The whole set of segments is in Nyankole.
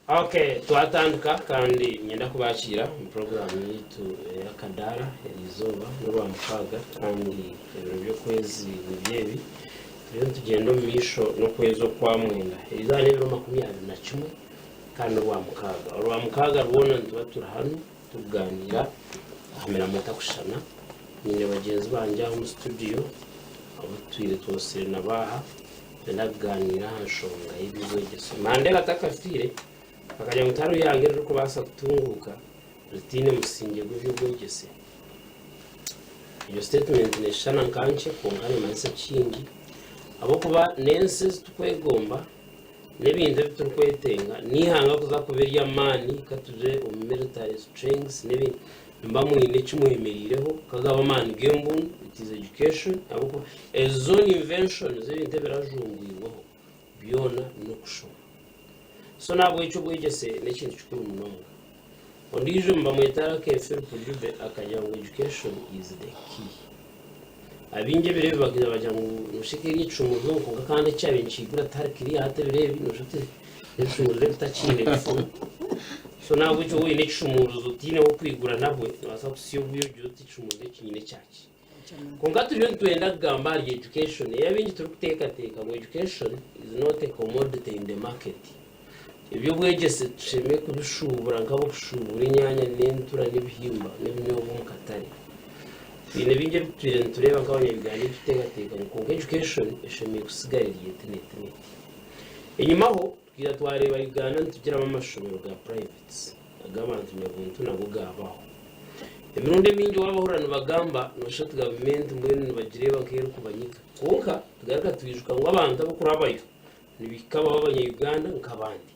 Ok twatandika kandi niinyenda kubakiira omu puroguraamu yaitu ey'akadaara eriizooba n'orwamukaaga kandi ebiro by'okwezi nibyo ebi turiyo nitugyenda omu maisho n'okwezi okwamwenda eriizooba n'ebiro 21 kandi n'orwamukaaga orwamukaaga rwona nituba turi hanu turikugaaniira aha miramwa etakushushana nyine bagyenzi bangye aha omu situdiyo abu tutwire twosire nabo aha. Nitwenda kugaaniira aha nshonga y'eby'obwegyese. Mandela atakafiire, akagira ngu tihariho eihanga eririkubaasa kutunguuka ritaine musingye gw'eby'obwegyese. Egyo sitetimenti neeshushana nka nkye kwonka neemanyisa kingi ahabw'okuba n'ensi ezi turikwegomba n'ebintu ebi turikwetenga n'eihanga kuza kuba ery'amaani ka tuze omu military strengths n'ebindi Nimuba mwine eki mwemereireho, kagaba amaani g'embunu, it is education, ahabw'okuba ezo zoona inventions, ebintu ebirajumbwirweho byona n'okushoma. So n'ahabw'ekyo obwegyese n'ekintu kikuru munonga. Ondiijo nibamweta Rake Philip Dube akagira ngu education is the key. Abaingi ebiro ebi bagira bagira ngu noshusha eka eri ekishumuruzo kwonka kandi ekyabaire nikiigura tihari kiriya hati ebiro ebi noshusha oti n'ebishumuruzo ebitakiine bifuro. So nahabwekyo waaba oine ekishumuruzo otiine w'okwigura nabwe nobaasa kusya obwire ogire oti ekishumuruzo eki nyine ekyaki. Kwonka turiyo nitwenda kugamba ahari education ei abaingi turikuteekateeka ngu education is not a commodity in the market. Eby'obwegyese tushemereire kubishuubura nk'abarikushubura enyaanya n'entura n'ebihimba n'ebinyobwa omu katare. Twine bingi ebi tutwire nitureeba nk'abanya-Uganda ebi turikuteekateeka ngu kwonka education eshemereire kutsigara eri eti n'eti n'eti. Enyimaho tukaija twareeba Uganda nitugiramu amashomero ga privates ag'abantu nyabuntu nago gaabaho. Emirundi emingi waabahurira nibagamba nooshusha oti gavumenti mbwenu nibagireeba nk'erikubanyiga. Kwonka tugaruka twijuka ngu abantu abakurabayo Nibihika baba abanya-Uganda nk'abandi.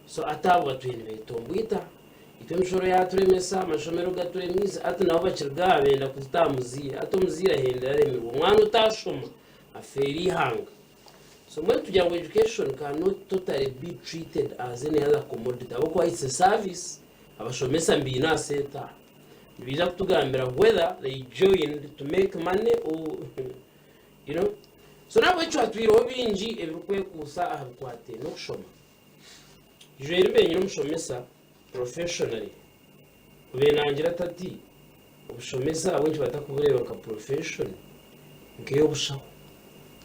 So ati abo batwire nibetomboita, itwe emishoro yaturemesa, amashomero gaturemiise, ati nabo bakiriga aha benda kuzita aha muzaire, ati omuzaire ahendera aremirwe, omwana otashoma afeera eihanga. So mbwenu tugira ngu education cannot totally be treated as any other commodity ahabw'okuba it's a service, abashomesa nibaine aha sente aha. Nibaija kutugambira whether they joined to make money or You know? So nahabwekyo hatwireho bingi ebirikwekuusa aha bikwataine n'okushoma. Jweri mbe nyine omushomesa professionally, obaire nangira ati ati obushomesa ahabw'enki batakubureeba nka profession nk'ey'obushaho.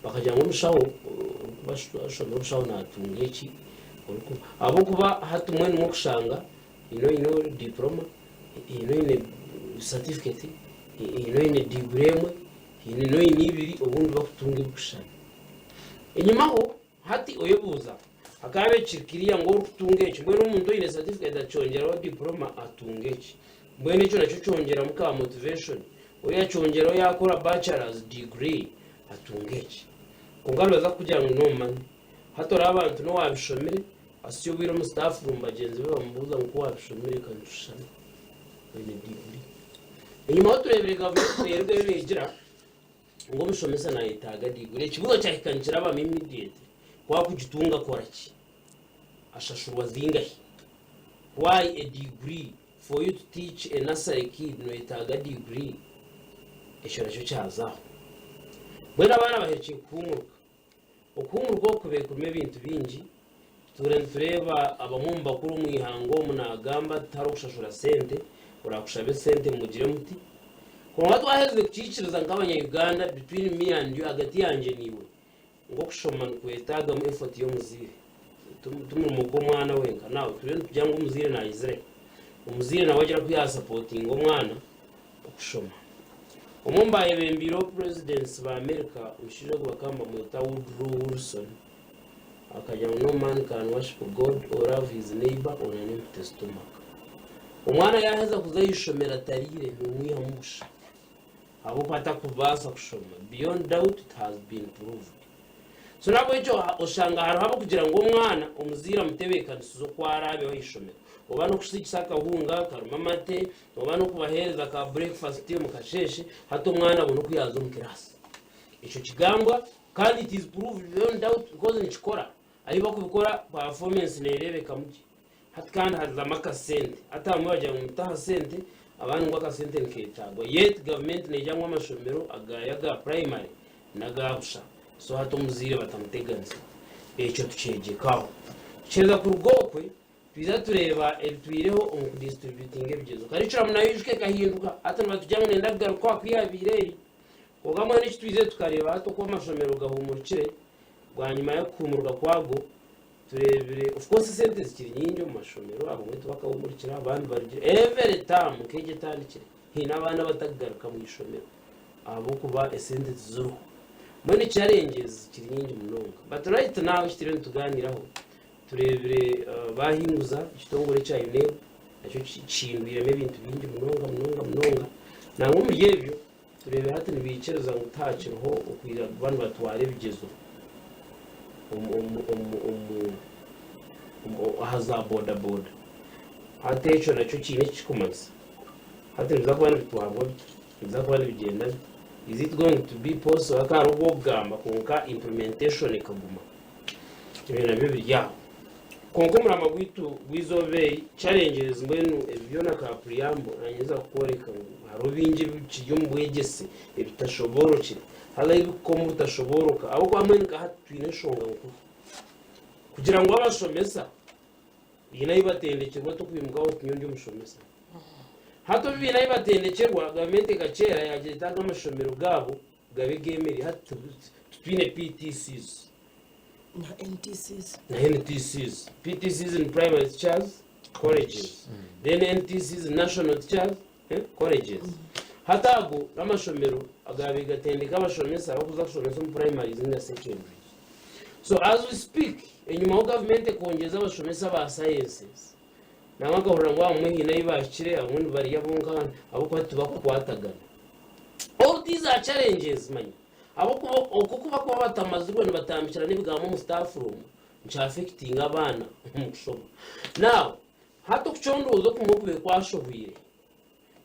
Bakagira ngu omushaho orikuba ashomire obushaho natunga eki, orikuba ahabw'okuba hati mbwenu nimwo okushanga haine oine diploma, haine oine certificate, haine oine degree emwe, Haine n'oine ibiri obundi bakutunga ebikushushana. Enyimaho hati oyebuuza hakaaba ekiri kiriya ngu orikutunga eki mbwenu omuntu oine certificate akyongyeraho diploma atunga eki mbwenu ekyo nakyo kyongyeramu ka motivation oriya akyongyeraho yakora bachelors degree atunga eki kwonka nibaza kukugira ngu no money hati oraba abantu n'owabishomire asya obwire omu staff room bagyenzi be bamubuuza ngu kuwabishomire kanitushushabe oine degree. Enyima ahu tureebire gavumenti neerugayo neegira ngu omushomesa naayetaaga diguri. Ekibuuzo kyahika nikirabamu immediately, ku akugitunga akora ki? Ashashurwa zingahi? Why a degree? For you to teach a nursery kid noyetaaga degree? Ekyo nakyo kyaza aho. Mbwenu abaana baherikiire kuhuumuruka. Okuhuumurwa oku kubaire kurimu ebintu bingi. Tutuura nitureeba abamwe omu bakuru omu ihanga omu naagamba ati tihariho kushashura sente, oraakushabe sente mugire muti. Kwonka twaherize kukiikiriza nk'abanya-Uganda between me and you, ahagati yangye naiwe, ngu okushoma nikwetaagamu effort y'omuzaire. Ti murimo gw'omwana wenka. Now turiyo nitugira ngu omuzaire naayizire. Omuzaire nawe agira ku yaasapotinga omwana okushoma. Omwe omu baayebembeireho Purezidentsi ba Amerika, omushaija ogu bakaba nibamweta Woodrow Wilson, akagira ngu no man can worship God or love his neighbour on an empty stomach. Omwana yaaheza kuza aha ishomero atariire, noomwihamu busha ahabw'okuba atakubaasa kushoma. Beyond doubt it has been proved. So n'ahabw'ekyo oshanga hariho ab'okugira ngu omwana omuzaire amutebeekanisize oku araabeho aha ishomero, oba n'okusiikisa akahunga karimu amate, oba n'okubaheereza ka breakfast omu kasheeshe, hati omwana abone oku yaaza omu kiraasi. Ekyo kigambwa kandi it is proved beyond doubt because nikikora. Ahi bakubikora performance neereebekamu gye. Hati kandi hazamu akasente. Hati abamwe bagira ngu mute aha sente, abandi ngu akasente nikeetaagwa. Yet gavumenti neegira ngu amashomero agaayo aga primary n'aga busha. So hati omuzaire batamuteganisa. Ekyo tukyegyeke aho. Tukiheza kuruga okwe. Twija tureeba ebitwireho omu kudistributinga ebigyezo. Curriculum nayo ijuka ekahinduka, hati nibatugira ngu nenda kugaruka aha ku yaabaire eri. Kwonka mbwenu eki twizire tukareeba hati oku amashomero gahuumurukire bwanyima y'okuhuumuruka kwago, tureebire of course esente zikiri nyingi omu mashomero, abamwe tibakahuumurukire abandi barugire. Every term nk'egi etandikire, haine abaana abatakugaruka mu ishomero ahabw'okuba esente tiziriho. Mbwenu challenges zikiri nyingi munonga. But right now eki turiyo nitugaaniiraho, Tureebire baahinguza ekitongore ekya UNEB nakyo kihindwiremu ebintu bingi munonga munonga munonga. Nangwa omuri ebyo tureebire hati nibaikiriza ngu tihakiriho okwija kuba nibatwara ebigyezo aha za bodaboda. Hati ekyo nakyo kiine eki kirikumanyisa. Hati nibiza kuba nibitwarwa bita? Nibiza kuba nibigyenda bita? Is it going to be possible? Hakaba hariho obw'okugamba kwonka implementation ekaguma. Ebyo nabyo biri aho. Kwonka omurama gwaitu gw'eizooba eri, challenges mbwenu ebi byona ka preamble nanye nza kukworeka ngu hariho bingi ebikiri omu bwegyese ebitashoboorokire haza ebikukoma obutashobooroka ahabw'okuba mbwenu nka hati twine enshonga nkuru kugira ngu abashomesa baine ahu batendekyerwa tokwimuka oti nyowe ndi omushomesa. Hati obu baine ahu batendekyerwa gavumenti ekakyera yagira eti aga amashomero gaabo gabe gemereire hati titwine PTCs. Na NTCs. Na NTCs. PTCs ni Primary Teachers Colleges. Then NTCs National Teachers Colleges. Hati ago n'amashomero agaabaire gatendeka abashomesa abakuza kushomesa omu primaries ninga secondaries. So as we speak, enyimaho gavumenti ekongyeza abashomesa aba sciences. Nangwa nkahurira ngu abamwe haine ahu baahikire, abamwe nibarya bonka ahabw'okuba tibakukwatagana. All these are challenges manya. Ahabw'okuba okwo ku bakuba batamazirwe nibatambikirana ebigambo omu staff room, nikyaffectinga abaana omu kushoma. Now, hati okucondooza okumwe okubaire kwashohwire,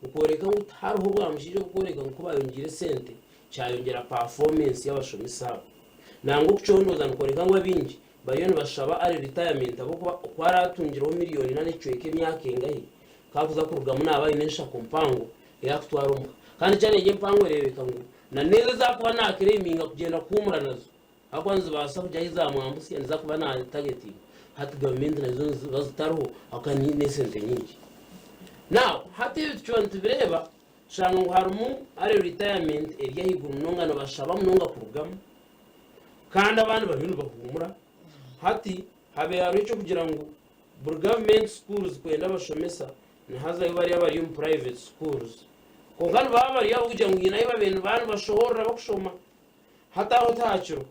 nikworeka ngu tihariho bwamushaija oburikworeka ngu ku baayongyeire esente kyayongyera performance y'abashomesa abo. Nangwa okucondooza nikworeka ngu abaingi bariyo nibashaba early retirement ahabw'okuba oku araatungireho miriyoni ina n'ekicweka emyaka engahi, ku arikuza kurugamu naaba aine enshako mpango ei arikutwara omuka. Kandi challenge empango ereebeka ngu na n'ezo ezi arikuba naaclaiminga kugyenda kuhuumura nazo, ahabw'okuba nizibaasa kugira ahi zaamwambutsya niza kuba naatargetinga. Hati gavumenti nazo niziba zitariho ahabw'okuba n'esente nyingi. Now hati ebi tukiba nitubireeba, tushanga ngu harimu early retirement eri ahaiguru munonga nibashaba munonga kurugamu kandi abandi bariyo nibahuumura. Hati habaire hariho eky'okugira ngu buri gavumenti schools kwenda abashomesa nihazayo bariya abari omu private schools kwonka nibaba bari aho kugira ngu haine ahu babaire nibaba nibashohorera bakushoma. Hati aho tihakiriho.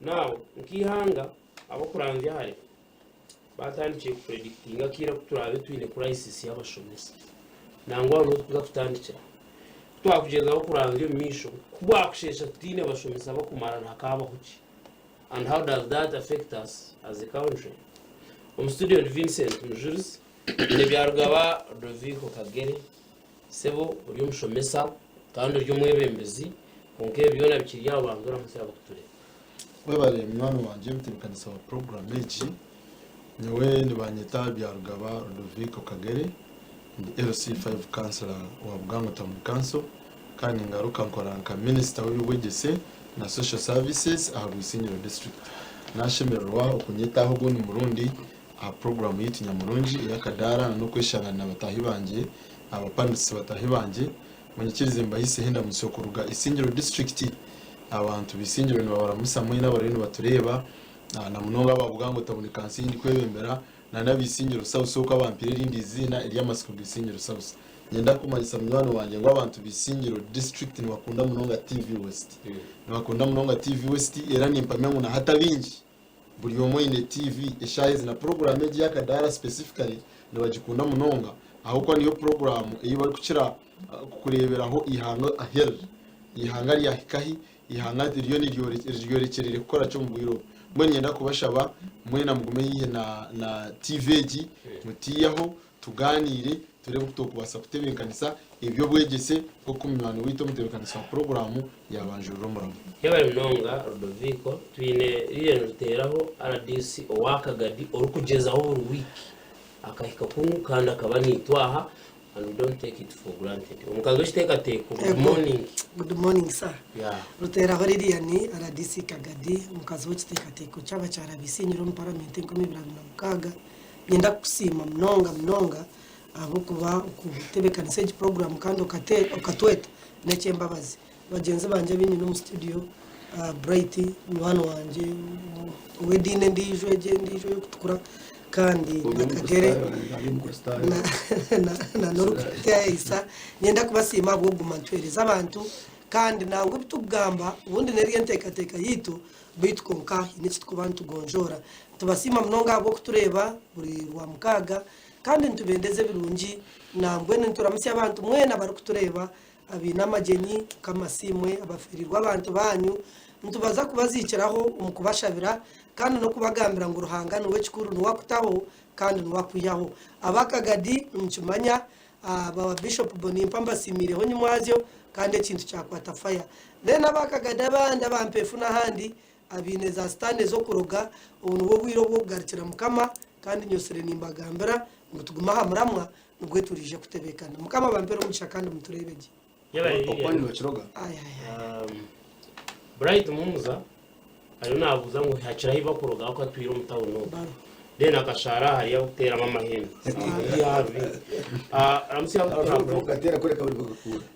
Now nk'eihanga ab'okuranzya hare baatandikire kupredictinga akaire aku turaabe twine crisis y'abashomesa. Nangwa aho niho turikuza kutandikira. Ku twakugyezaho kuranzya omu maisho, ku bwakusheesha tutaine bashomesa barikumara hakaabaho ki? And how does that affect us as a country? Omu studio ndi Vincent Mujurizi, nyine Byarugaba Rodoviko Kagere, sebo ori omushomesa kandi ori omwebembezi, kwonka ebi byona bikiri aho banza oramutsye abarikutureeba. Webare munywani wangye omutebeekanisa wa puroguraamu egi. Nyowe nibanyeta Byarugaba Rodoviko Kagere, ndi LC5 Councillor wa Bugango Town Council kandi ningaruka nkora nka Minisita w'eby'obwegyese na Social Services aha Bwisingiro District. Nashemererwa okunyetaho ogundi murundi aha puroguraamu yaitu nyamurungi ey'akadaara na n'okweshangana na bataahi bangye, abapanditsi bataahi bangye. Munyikirize mbahiseho endamutsyo kuruga Isingiro District. Abantu b'Isingiro nibabaramusa mwena abariyo nibatureeba na munonga aba Bugango Town Council ei ndikwebembera na n'ab'Isingiro South oku abampaire erindi eiziina ery'amatsiko g'Isingiro South. Niinyenda kumanyisa munywani wangye ngu abantu b'Isingiro District nibakunda munonga TV West. Nibakunda munonga TV West era nimpamya ngu na hati abaingi Buri omwe aine TV eshaaha ezi na puroguraamu egi ey'akadaara specifically nibagikunda munonga ahabw'okuba niyo puroguraamu ei barikukira kureeberaho eihanga ahu riri. Eihanga ryahika hi, eihanga ririyo riryorekyereire kukora ki omu bwire obu. Mbwenu niinyenda kubashaba mwena mugume haihi na TV egi mutiiyeho Tugaaniire tureebe oku turikubaasa kutebeekanisa eby'obwegyese nk'oku munywani waitu omutebeekanisa wa puroguraamu yaabanjurira omurimo. Yebare munonga Rodoviko, twine Lilian Ruteraho rdc owa Kagadi orikugyezaho buri wiiki akahika kunu kandi akaba naitwe aha and we don't take it for granted. Omukazi w'ekiteekateeko, good Ego. morning. Good morning sir. Yeah. Ruteraho Lilian, rdc Kagadi, omukazi w'ekiteekateeko ky'abakyara bisiinyire omu paramenti 2026. Niinyenda kukusiima munonga munonga ahabw'okuba okutebeekanisa egi puroguraamu kandi okatweta n'eky'embabazi. Bagyenzi bangye abu nyine omu situdiyo, Bright munywani wangye ow'ediini endiijo egyo endiijo ey'okutukura kandi na Kagere na n'orikutehisa. Niinyenda kubasiima ahabw'okuguma nituheereza abantu kandi nangwa ebi turikugamba obundi n'eri enteekateeka yaitu beitu kwonka haine eki turikuba nitugonjoora. Nitubasiima munonga ahabw'okutureeba buri Rwamukaaga kandi nitubendeza ebirungi nambwenu nituramutsya abantu mwena abarikutureeba Abaine amagyenyi, Mukama asiimwe, abafeereirwe abantu baanyu, nitubaza kubaziikiraho omu kubashabira kandi n'okubagambira ngu Ruhanga niwe kikuru, niwe akutaho kandi niwe akwihaho. Ab'akagadi nimukimanya, ba Bishop Bonimpa mbasiimiireho nyimwazyo kandi ekintu kyakwata fire. Then ab'akagadi abandi aba Mpeefu n'ahandi abaine za sitaane ez'okuroga, obu nibwo bwire obw'okugarukira Mukama kandi nyotsire nimbagambira ngu tugume aha muramwa Nibwe turiije kutebeekana. Mukama abampere omugisha kandi mutureebe gye. Yebare Okwo Lilian. nibakiroga. Ai ai ai. Bright Muhumuza ariyo nabuuza ngu hakira ahi bakuroga ahakuba atwire omu town omu. Baro. Then akashaara ahari abukuteeramu amahembe. Ramutsya Abashuma kugateera kureka buri kugakura.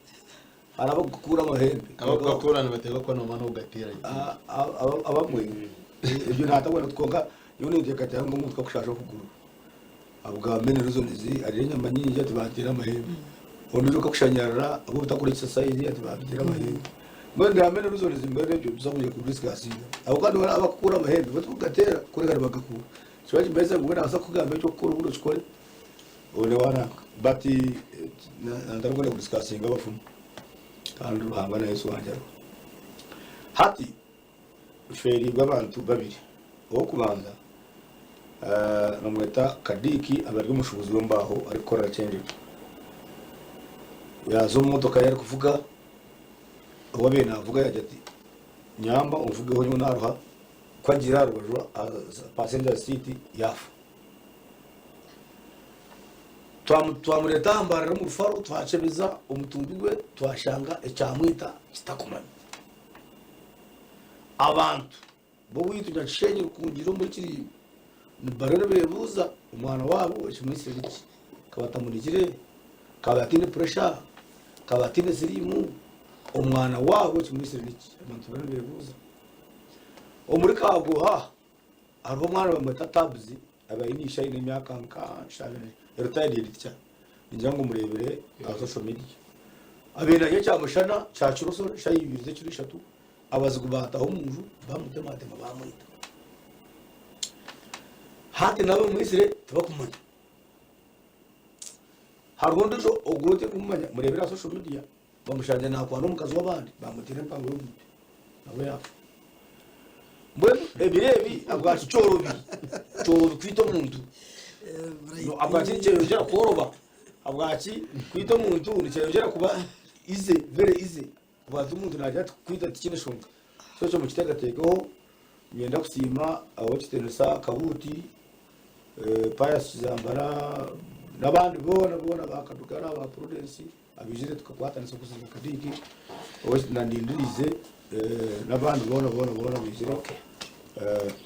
Hari abakukura amahembe. Abakugakura nibateekwa kuba nomanya okugateera gye. Abamwe ebyo natabona kwonka nyowe ninteekateeka ngu omuntu kakushaasha okuguru Ahabwa many reasons ariire enyama nyingi ati banteera amahembe. Ondiijo akakushanyarara ahabw'obutakora exercise ati banteera amahembe. Mbwenu there are many reasons mbwenu ebyo tuza kwija ku discussinga. Ahabw'okuba hariho abakukuura amahembe bo tikugateera kureka nibagakuura. Kiba nikimanyisa ngu mbwenu naabaasa kukugambira eky'okukora obundi okikore obone waranka. But ntarikwenda ku discussinga abafumu kandi Ruhanga na Yesu wangye ariho. Hati Nfeereirwe abantu babiri. Ow'okubanza bamweta Kadiiki aba ari omushuubuzi w'embaaho arikukorera Kyenjojo. Yaaza omu motoka ye arikuvuga, ou abaire naavuga yaagira ati, Nyamba onvugeho nyowe naaruha. Ku agiire aha rubaju aha passenger seat yaafa. Twamureeta aha mbarara omu rufaro twakyebeza omutumbi gwe twashanga ekyamwita kitakumanywa. Abantu b'owaitu Nyakishenyi Rukungiri omuri Kirimba bariyo nibebuuza omwana waabo ekimwitsire niki? Akaba atamunigire? Akaba ataine puresha? Akaba ataine siriimu? Omwana waabo ekimwitsire niki? Abantu bariyo nibebuuza. Omuri Kagoha hariho omwana bamweta Tabs abaire aine ishe aine emyaka nka retired head teacher ningira ngu omureebire aha social media. Abaire narya kyamushana kya kiro shaaha ibiri z'ekiro ishatu abazigu baataha omu nju bamutematema bamwita. Hati naabo abamwitsire tibakumanya. Hariho ondiijo ogwo otarikumumanya mureebire aha social media bamushangire naakwana omukazi w'abandi bamuteera empango y'obubi nawe yaafa. Mbwenu ebiro ebi ahabwaki kyorobi kyorobi kwita omuntu ahabwaki nikyeyongyera kworoba ahabwaki kwita omuntu nikyeyongyera kuba easy very easy ahabwaki omuntu naagira ati kwita tikiine nshonga so ekyo mukiteekateekeho niinyenda kusiima ow'ekitiinisa Kabuuti Pius Kizambara n'abandi boona boona ba Kadugara ba Prudence Abaijire tukakwatanisa okuziika Kadiiki na Ndindiriize n'abandi boona boona boona abaijire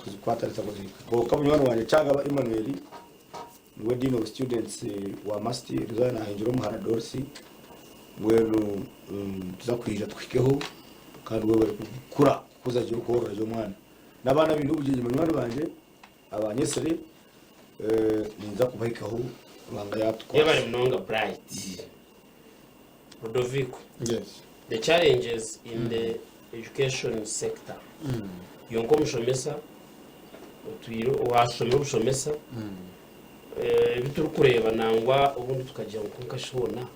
kukwatanisa kuziika. Kwonka munywani wangye Kyagaba Emmanuel niwe Dean of Students wa MUST eriizooba naahingira omuhara Dorcy mbwenu nituza kwija tukuhikeho kandi webare kukura kukuza gye kworora gye omwana. N'abaana abaine obugyenyi banywani bangye Abanyesire ninza kubahikaho Ruhanga yatukwasa. Yebare munonga Bright. Ludovico, Yes. the challenges in the education sector. Iwe nk'omushomesa otwire owashomire obushomesa ebi turikureeba nangwa obundi tukagira ngu kwonka shi hoona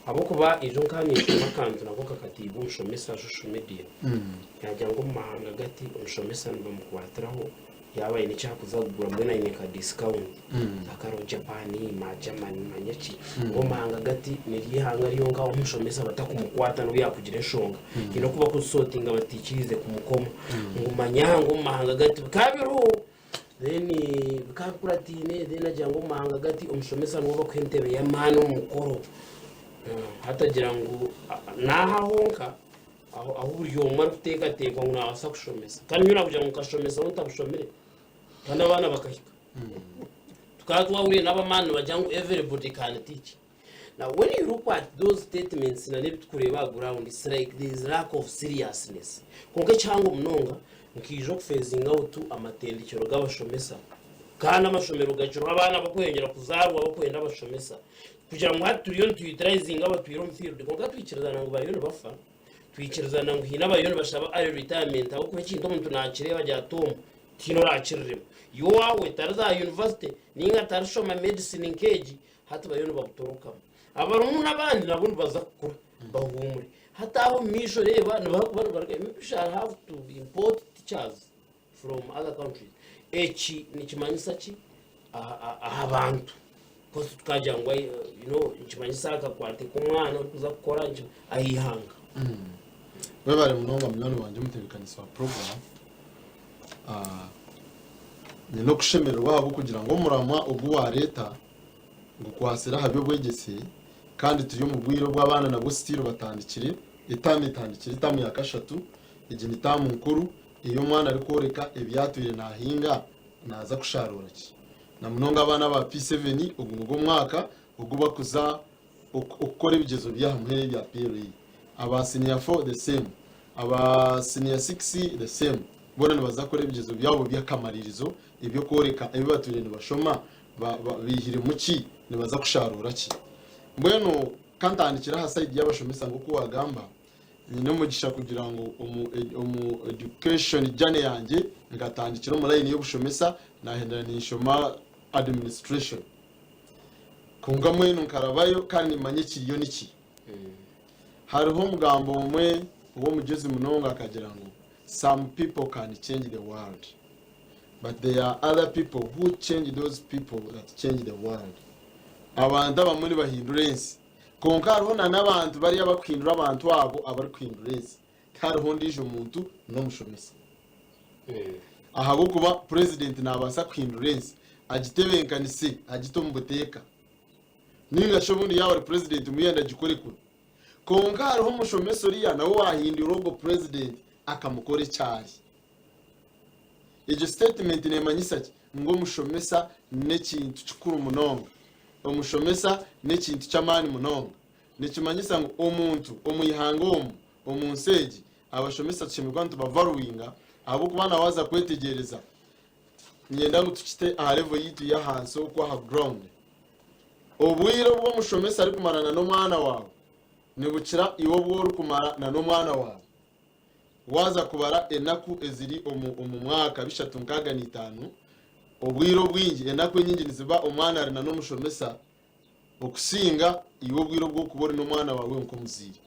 ahabw'okuba ijo nkaba ninshoma akantu nako kakatiibwa omushomesa aha social media yaagira ngu omu mahanga gati omushomesa nibamukwatiraho Yaaba aine eki arikuza kugura mbwenu aine nka discount akariho Japan, ma Germany manya ki. Ngu omu mahanga gati niryo ihanga ryonka omushomesa batakumukwata n'obu yaakugira enshonga. Haine oku bakuzisotinga bataikiriize kumukoma. Ngu manya ngu omu mahanga gati bikaba biriho then bikaba bikurataine then agira ngu omu mahanga gati omushomesa niwe bakuha entebe y'amaani omu mukoro. Hati agira ngu naaha honka Aho ahu buri omwe arikuteekateekwa ngu naabaasa kushomesa. Kandi nyowe naakugira ngu nkashomesa ahu ntabushomire kandi abaana bakahika. Tukaba twahuriire n'abamaani nibagira ngu everybody can teach. Now when you look at those statements na n'ebi turikureeba aha ground, it's like there is lack of seriousness. Kwonka ekihango munonga, nkaija okufeezinga out amatendekyero g'abashomesa. Kandi amashomero gakiriho abaana bakweyongyera kuzaarwa bakwenda abashomesa. Kugira ngu hati turiyo nitu utilizinga abatwire omu field kwonka twikirizana ngu bariyo nibafa. Twikirizana ngu haine abariyo nibashaba early retirement ahabw'okuba ekintu omuntu nakireeba agira ati omu tihaine orakiriremu. Iwe owaawe tariza aha university ninga tarishoma medicine nk'egi hati bariyo nibabutorokamu. Abarimu n'abandi nabo nibaza kukura bahuumure. Hati aho omu maisho reeba nibakuba nibaruga maybe we shall have to import teachers from other countries. Eki nikimanyisa ki aha bantu? Coz tukagira ngu you know nikimanyisa aha kakwate k'omwana orikuza kukora aha ihanga. Webare munonga munywani wangye omutebeekanisa wa puroguramu. Nyine okushemererwa ahabw'okugira ngu omuramwa ogu waareeta gukwatsire aha by'obwegyese kandi turi omu bwire obu abaana nabwo sitiiro batandikire, etaamu etandikire, etaamu ya kashatu, egi ni taamu nkuru ei omwana arikworeka ebi atwire naahinga naaza kusharuura ki. Na munonga abaana aba P7 ogu nigwo mwaka ogu bakuza okukora ebigyezo by'aha muheru ebya PLE. Aba siniya 4 the same, aba siniya 6 the same, boona nibaza kukora ebigyezo byabo by'akamaririzo eby'okworeka ebi batwire nibashoma baihiremu ki, nibaza kusharuura ki. Mbwenu ka ntandikire aha sayidi y'abashomesa nk'oku waagamba, nyine omugisha kugira ngu omu education journey yangye nkatandikira omu layini y'obushomesa naahendera ninshoma administration. Kwonka mbwenu nkarabayo kandi nimmanya ekiriyo niki. Hariho omugambo omwe ow'omugyezi munonga akagira ngu some people can change the world but there are other people who change those people that change the world. Abantu abamwe nibahindura ensi kwonka hariho na n'abantu bariya abarikuhindura abantu abo abarikuhindura ensi. Tihariho ondiijo muntu n'omushomesa. Ahabw'okuba purezidenti naabaasa kuhindura ensi agitebenkanise agite omu buteeka. Nainga shi obundi yaaba ari purezidenti ngu yenda agikore kunu. Kwonka hariho omushomesa oriya nawe owaahindwire ogwo purezidenti akamukora eki ari. Egyo sitetimenti neemanyisa ki? Ngu omushomesa n'ekintu kikuru munonga. Omushomesa n'ekintu ky'amaani munonga. Nikimanyisa ngu omuntu omu ihanga omu, omu nsi egi, abashomesa tushemereire kuba nitubavaluwinga ahabw'okuba na waaza kwetegyereza, niinyenda ngu tukite aha level yaitu y'ahansi okwo aha ground. Obwire obu omushomesa arikumara na n'omwana waawe nibukira iwe obu orikumara na n'omwana waawe. Waaza kubara enaku eziri omu omu mwaka bishatu nkaaga n'itaano, obwire obwingi enaku enyingi niziba omwana ari na n'omushomesa okusinga iwe obwire obw'okuba ori n'omwana waawe nk'omuzaire.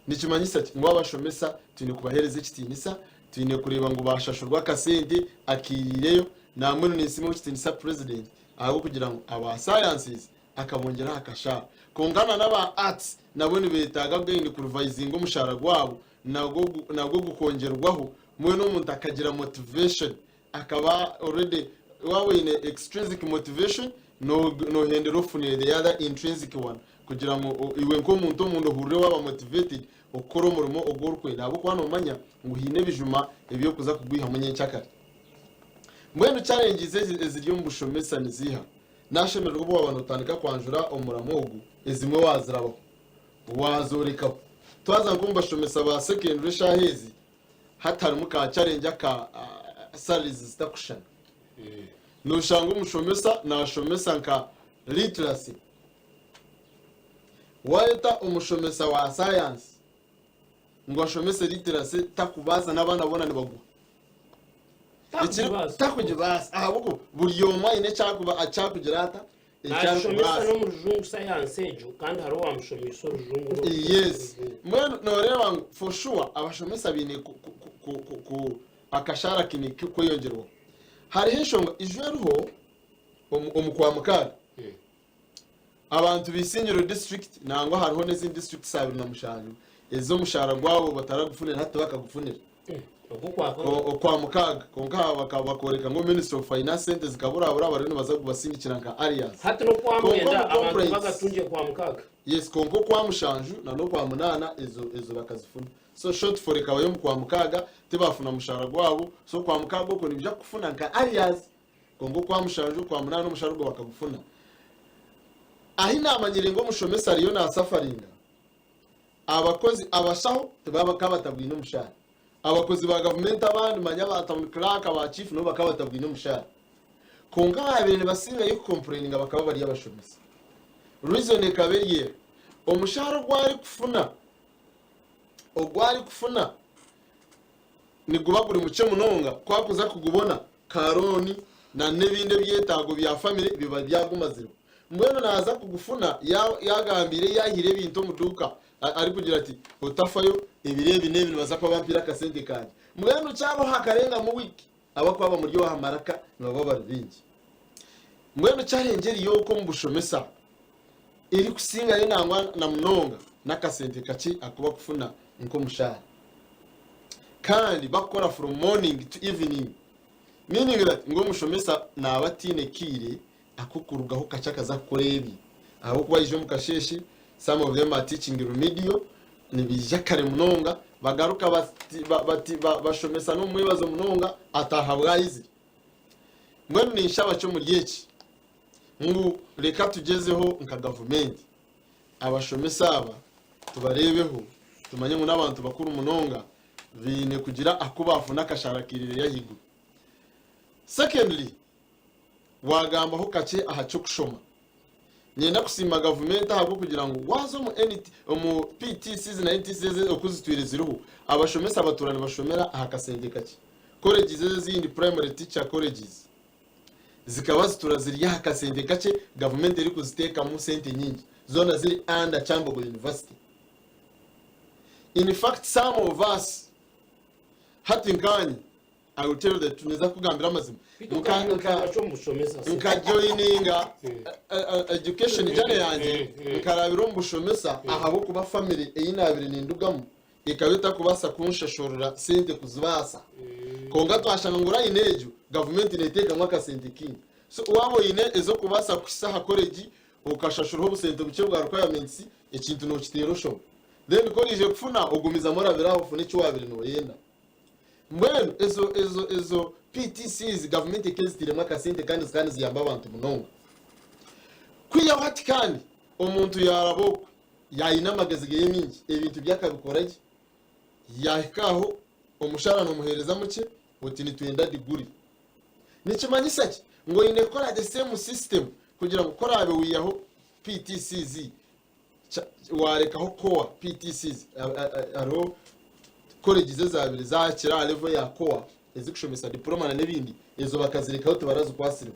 Nikimanyisa ki? Ngu abashomesa twine kubaheereza ekitiinisa, twine kureeba ngu baashashurwa akasente akairiireyo. Nambwenu ninsiima ow'ekitiinisa Purezidenti ahabw'okugira ngu aba sciences akabongyera aha kashaara. Kwonka na n'aba arts nabo nibeetaaga again kurivayizinga omushaara gwabo nagwo nagwo gukongyerwaho mbwenu omuntu akagira motivation akaba already waaba oine extrinsic motivation nohendera ofunire the other intrinsic one kugira ngu iwe nk'omuntu omunda ohurire waaba motivated okukora omurimo ogu orikwenda ahabw'okuba nomanya ngu haine ebijuma ebi orikuza kugwihamu nyenkyakare. Mbwenu challenges ezi eziri omu bushomesa niziiha? Nashemererwa obu waaba notandika kwanjura omuramu ogu ezimwe waazirabaho waazorekaho. Twaza nk'omu bashomesa ba secondary eshaaha ezi, Hati harimu ka challenge aka salaries zitakushushana. Noshanga omushomesa nashomesa nka literacy. Wayeta omushomesa wa science ngu ashomese literacy takubaasa n'abaana boona nibaguha. Takugibaasa. Takugibaasa ahabw'okuba buri omwe aine ekyakuba ekyakugira ata Naashomesa Ekyarikubaasa. n'omu rujungu sayansi egyo kandi hariho owaamushomeise orujungu n'orujungu Yes. n'orujungu. Mbwenu nooreeba ngu for sure abashomesa baine ku, ku, ku, ku, ku, ku akashaara kaine ku- kweyongyerwaho. Hariho enshonga ijo eriho omu, omu Kwamukaaga. Abantu ba Isingiro district nangwa hariho n'ezindi districts 27 ez'omushaara gwabo bataragufunire hati tibakagufunire. Okwamukaaga kwonka aha bakooreka ngu Ministry of Finance sente zikaburabura bariyo nibaza kubasindikira nka arrears. Hati n'okwamwenda abantu bagatungye Okwamukaaga. Yes, kwonka Okwamushanju na n'Okwamunaana ezo ezo bakazifuna. So shortfall ekabayo omu Kwamukaaga tibafuna mushaara gwabo so Okwamukaaga okwo nibaija kukufuna nka arrears. Kwonka Okwamushanju, Okwamunaana omushara ogwo bakagufuna. Ahi naamanyire ngu omushomesa ariyo naasafaringa, abakozi, abashaho tibaba bakaba batabwine omushara. Abakozi ba gavumenti abandi manya ba town clerk, ba chief nabo bakaba batabwine omushara. Kwonka abaabaire nibasingayo kukompureyininga bakaba bari abashomesa. Reason ekaba eri eri, omushara ogu arikufuna, ogu arikufuna niguba guri mukye munonga ku arikuza kugubona ka looni na n'ebindi ebyetaago bya famire biba byagumazirwe. Mbwenu naaza kugufuna yaagambiire yaihire ebintu omu duuka arikugira ati otafayo ebiro ebi n'ebi nibaza kuba bampaire akasente kangye. Mbwenu kyabaho hakarengamu wiiki abakuba bamuri aha maraka nibaba bari baingi. Mbwenu challenge eriyo okwo omu bushomesa erikusingayo nangwa na munonga n'akasente kakye aku bakufuna nk'omushaara. Kandi bakukora from morning to evening meaning that ngu omushomesa naaba ataine kaire ak'okurugaho kakye akaza kukora ebye ahabw'okuba aija omu kasheeshe some of them are teaching remedial nibaija kare munonga bagaruka bashomesa n'omu mwebazo munonga ataaha bwayizire. Mbwenu ninshaba ki omuri eki ngu reka tugyezeho nka gavumenti abashomesa aba tubareebeho tumanye ngu n'abantu bakuru munonga baine kugira aku baafuna akashaara kairireyo ahaiguru. Secondly, waagambaho kakye aha ky'okushoma. Niinyenda kusiima gavumenti ahabw'okugira ngu waaza omu NT, omu PTCs na NTCs ezi oku zitwire ziriho, abashomesa batuura nibashomera aha kasente kakye. Colleges ezi ezindi, primary teacher colleges, zikaba zituura ziri aha kasente kakye gavumenti erikuziteekamu sente nyingi. Zoona ziri under Kyambogo University. In fact some of us, hati nkaanye, I will tell you the truth, ninza kukugambira amazima. Nka, nka, nka joininga education journey yangye nkarabira omu bushomesa ahabw'okuba family ei nabire nindugamu ekaba etakubaasa kunshashurira sente kuzibaasa. Kwonka twashanga ngu line egyo gavumenti neteekamu akasente kaingi. So waaba oine ez'okubaasa kuhisa aha college okashashuraho obusente bukye bwa requirements, ekintu nokiteera oshoma. Then ku oraije kufuna ogumizamu orabire aho ofune eki wabire noyenda. Mbwenu ezo ezo ezo PTCs gavumenti ekaba ezitairemu akasente kandi zikaba niziyamba abantu munonga. Kwihaho hati kandi omuntu yaaraba okwe yaayine amagezi geye mingi ebintu bye akabikora gye yaahika aho omushara nomuheereza mukye oti nitwenda diguri. Nikimanyisa ki? Ngu oine kukora the same system kugira ngu ku oraabe wiihaho PTCs warekaho kowa PTCs hariho colleges ezabire zakira aha level ya kowa ezikushomesa diploma na n'ebindi ezo bakazirekaho tibarazikwasireho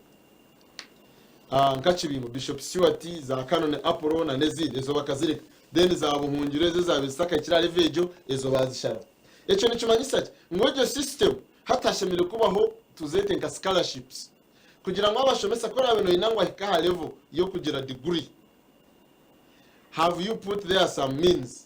nka Kibingo Bishop Stuart za Canon Apollo na n'ezindi ezo bakazireka then za Buhungiro ezo ezabire zitakahikire aha level egyo ezo bazisharaho ekyo nikimanyisa ki ngu egyo system hati hashemereire kubaho tuzeete nka scholarships kugira ngu abashomesa ku oraabe noyenda ngu ahike aha level y'okugira degree Have you put there some means?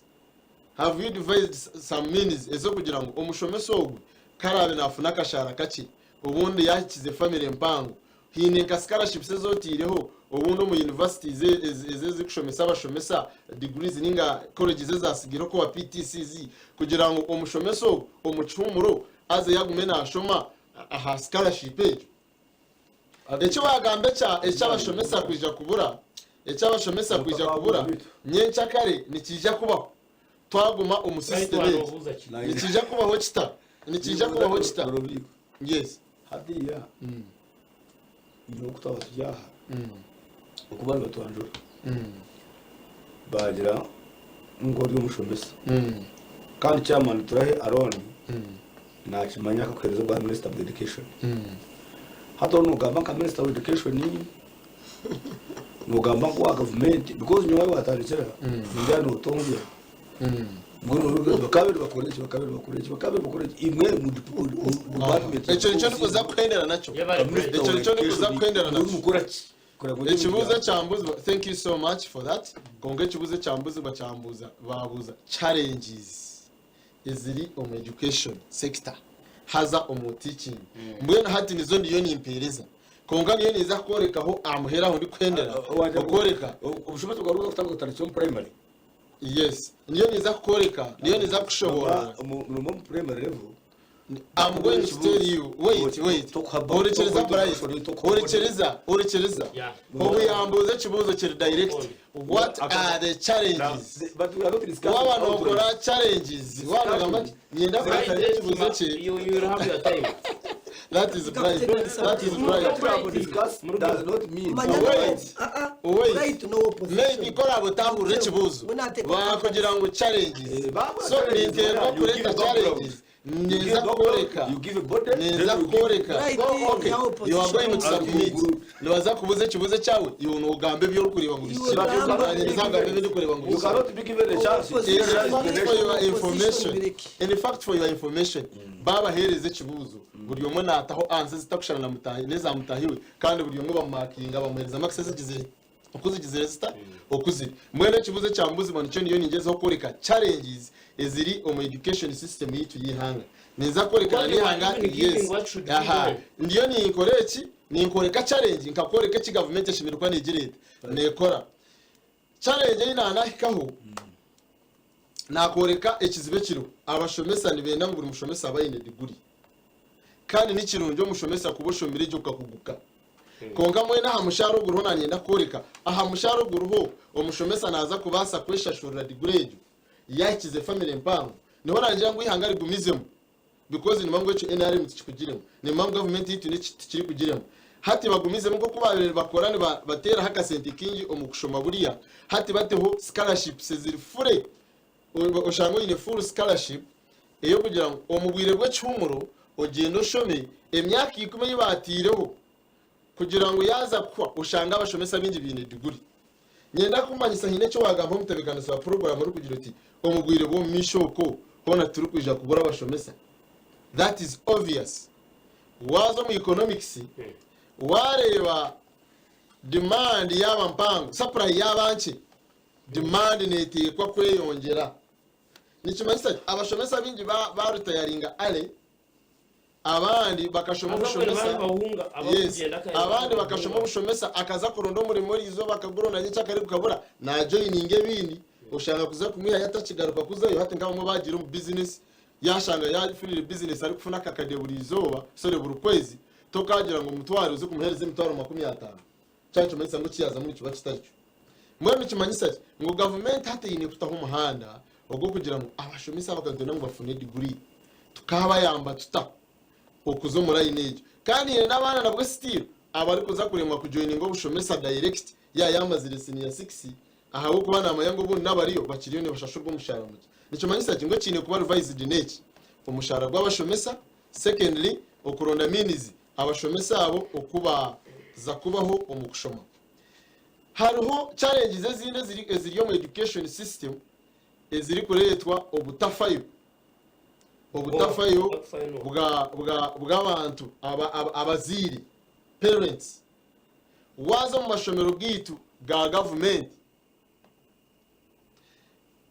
Have you devised some means ez'okugira ngu omushomesa ogwe ku araabe naafuna akashaara kakye obundi yaahikize famire mpango, haine nka scholarships ezi otaireho obundi omu universities ezi ezirikushomesa abashomesa degrees ninga colleges ezaasigaireho kuba PTCs kugira ngu omushomesa ogwo omu kihuumuro azeyo agume naashoma aha scholarship egyo? Eki waagamba ekya eky'abashomesa kwija kubura, eky'abashomesa kwija kubura nyenkyakare nikiija kubaho twaguma omu system egi. Nikiija kubaho kita? Nikiija kubaho kita? Yes. Hatiiya nyowe oku twaba turi aha oku bari nibatwanjura baagira ngu ori omushomesa kandi chairman Turahe Aron Nakimanya akakuhereza obwa minister of education. Hati ou nogamba nka minister of education, nogamba nka owa gavumenti because nyowe ahi watandikira nindeeba notongera. Mbwenu oruga oti bakaba nibakora eki, bakaba nibakora eki, bakaba nibakora eki, imwe mu department Ekyo nikyo ndikuza kuhendera nakyo. Ekyo nikyo ndikuza kuhendera nakyo. Mukora ki? Kugira ngu Ekibuuzo ekyambuzibwa, thank you so much for that. Kwonka ekibuuzo ekyambuzibwa kyambuuza, baabuuza challenges. eziri omu education sector haza omu teaching mbwenu hati nizo ndiyo nimpereza kwonka niyo ninza kukworekaho aha muheru ahu ndikuhendera okworeka Obushomesa bwawe bwakutandika kutandikira omu primary. Yes niyo ninza kukworeka niyo ninza kukushoboorora. Noma omu primary level. I'm going to tell you wait wait hurikiriza Bright hurikiriza hurikiriza Yeah. obu yambuuza ekibuuzo kiri direct what are the challenges waba nokora challenges waba nogamba ati nyenda Bright, kureeta ekibuuzo kye you will have your time. that is Bright that is Bright Manya Wait. no- ah, ah, Wait. right no opposition. maybe koraba otahurira ekibuuzo We're not taking bakugira ngu challenges Eh, bakugira so challenges, ninteekwa you give kureeta background. challenges ninza kworeka ninza kworeka Right, okay ya you are going to opposition. submit nibaza kubuza ekibuuzo kyawe iwe nogamba ebyorikureeba ngu Iwe bihikire gamba- Nanye niza kugamba ebindikureba ngu bihikire Opposition. In fact, for your information, Bireke. in fact for your information, babahereza ekibuuzo buri omwe naataho ansa ezitakushana na mutahi n'eza mutahi we kandi buri omwe bamumakinga bamuhereza marks ezigizire okuzigizire zita okuziri mbwenu ekibuuzo ekyambuzibwa nikyo niyo ningyezaho kworeka challenges eziri omu education system yitu y'ihanga ninza kworekana What you are n'ihanga even giving, yes what should be aha done. ndiyo ninkora eki ninkoreka challenge nkakworeka eki gavumenti eshemereire kuba negira eti nekora challenge ei nanahikaho nakworeka ekizibu ekiriho abashomesa nibenda ngu buri mushomesa aba aine diguri kandi nikirungi omushomesa kuba oshomire egyo okakuguka konka mwena aha mushaara oguriho nanyenda kworeka aha mushaara oguriho omushomesa naza kubaasa kweshashurira diguri egyo yahikize family mpango niho nangira ngu ihanga rigumizemu because nimba ngu ekyo nrm tikikugiremu nimba ngu gavumenti yitu tikirikugiremu hati bagumizemu nkoku babire bakora nibateeraho akasente kingi omu kushoma buriya hati bateho scholarships eziri fure oshanga oine full scholarship eyokugira ngu omu bwire bw'ekihumuro ogyende oshome emyaka 10 ei batiireho kugira ngu yaza kuhwa oshanga abashomesa bingi biine diguri nyenda kumanyisa hiine eki wagamba omutebeekanisa wa program orikugira oti omu bwire bw'omu maisho okwo hoona titurikwija kubura abashomesa that is obvious waza omu economics wareeba demand yaaba mpango supply yaaba nkye demand neeteekwa kweyongyera nikimanyisa ki abashomesa baingi barutayaringa ale abandi bakashoma obushomesa yes abandi bakashoma obushomesa akaza kuronda omurimo eriizooba akaguronda nyekyo akari kukabura najoyininga ebindi oshanga kuza kumwihayo atakigaruka kuzayo hati nk'abamwe bagiire omu bizinesi yashanga yafunire bizinesi arikufuna akakade buri izooba sorry buri kwezi tokagira ngu omutware oze kumuheereza emitwaro 50 kyaba nikimanyisa ngu ekiyazamu nikiba kitarikyo mbwenu nikimanyisa ki ngu gavumenti hati eine kutaho omuhanda ogw'okugira ngu abashomesa aba nitwenda ngu bafune diguri tukabayamba tuta okuza omu layini egyo kandi haine n'abaana nabwo still abarikuza kuremwa kujoininga obushomesa direct yaaba yamazire senior six ahabw'okuba namanya ngu obundi n'abariyo bakiriyo nibashashurwa omushaara mukye. Nikimanyisa ki ngu ekiine kuba revised n'eki omushaara gw'abashomesa secondly okuronda means abashomesa abo okubaza kubaho omu kushoma. Hariho challenges ezindi eziri omu education system ezirikureetwa obutafayo obutafayo bw'abantu abazaire, parents. Waaza omu mashomero gaitu ga gavumenti,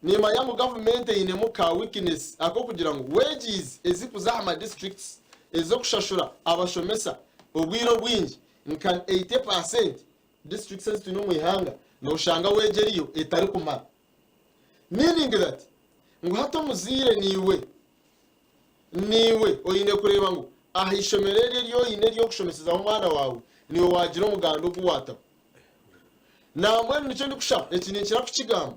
nimanya ngu gavumenti einemu ka weakness ak'okugira ngu wages ezikuza aha ma districts ez'okushashura abashomesa obwire obwingi nka 80% districts ezi twine omu ihanga noshanga wage eriyo etarikumara. Meaning that ngu hati omuzaire niiwe niiwe oine kureeba ngu aha ishomero eri eri oine ery'okushomesezaho omwana waawe niiwe waagira omuganda ogu waataho. Nambwenu nikyo ndikushaba eki ninkira kukigamba.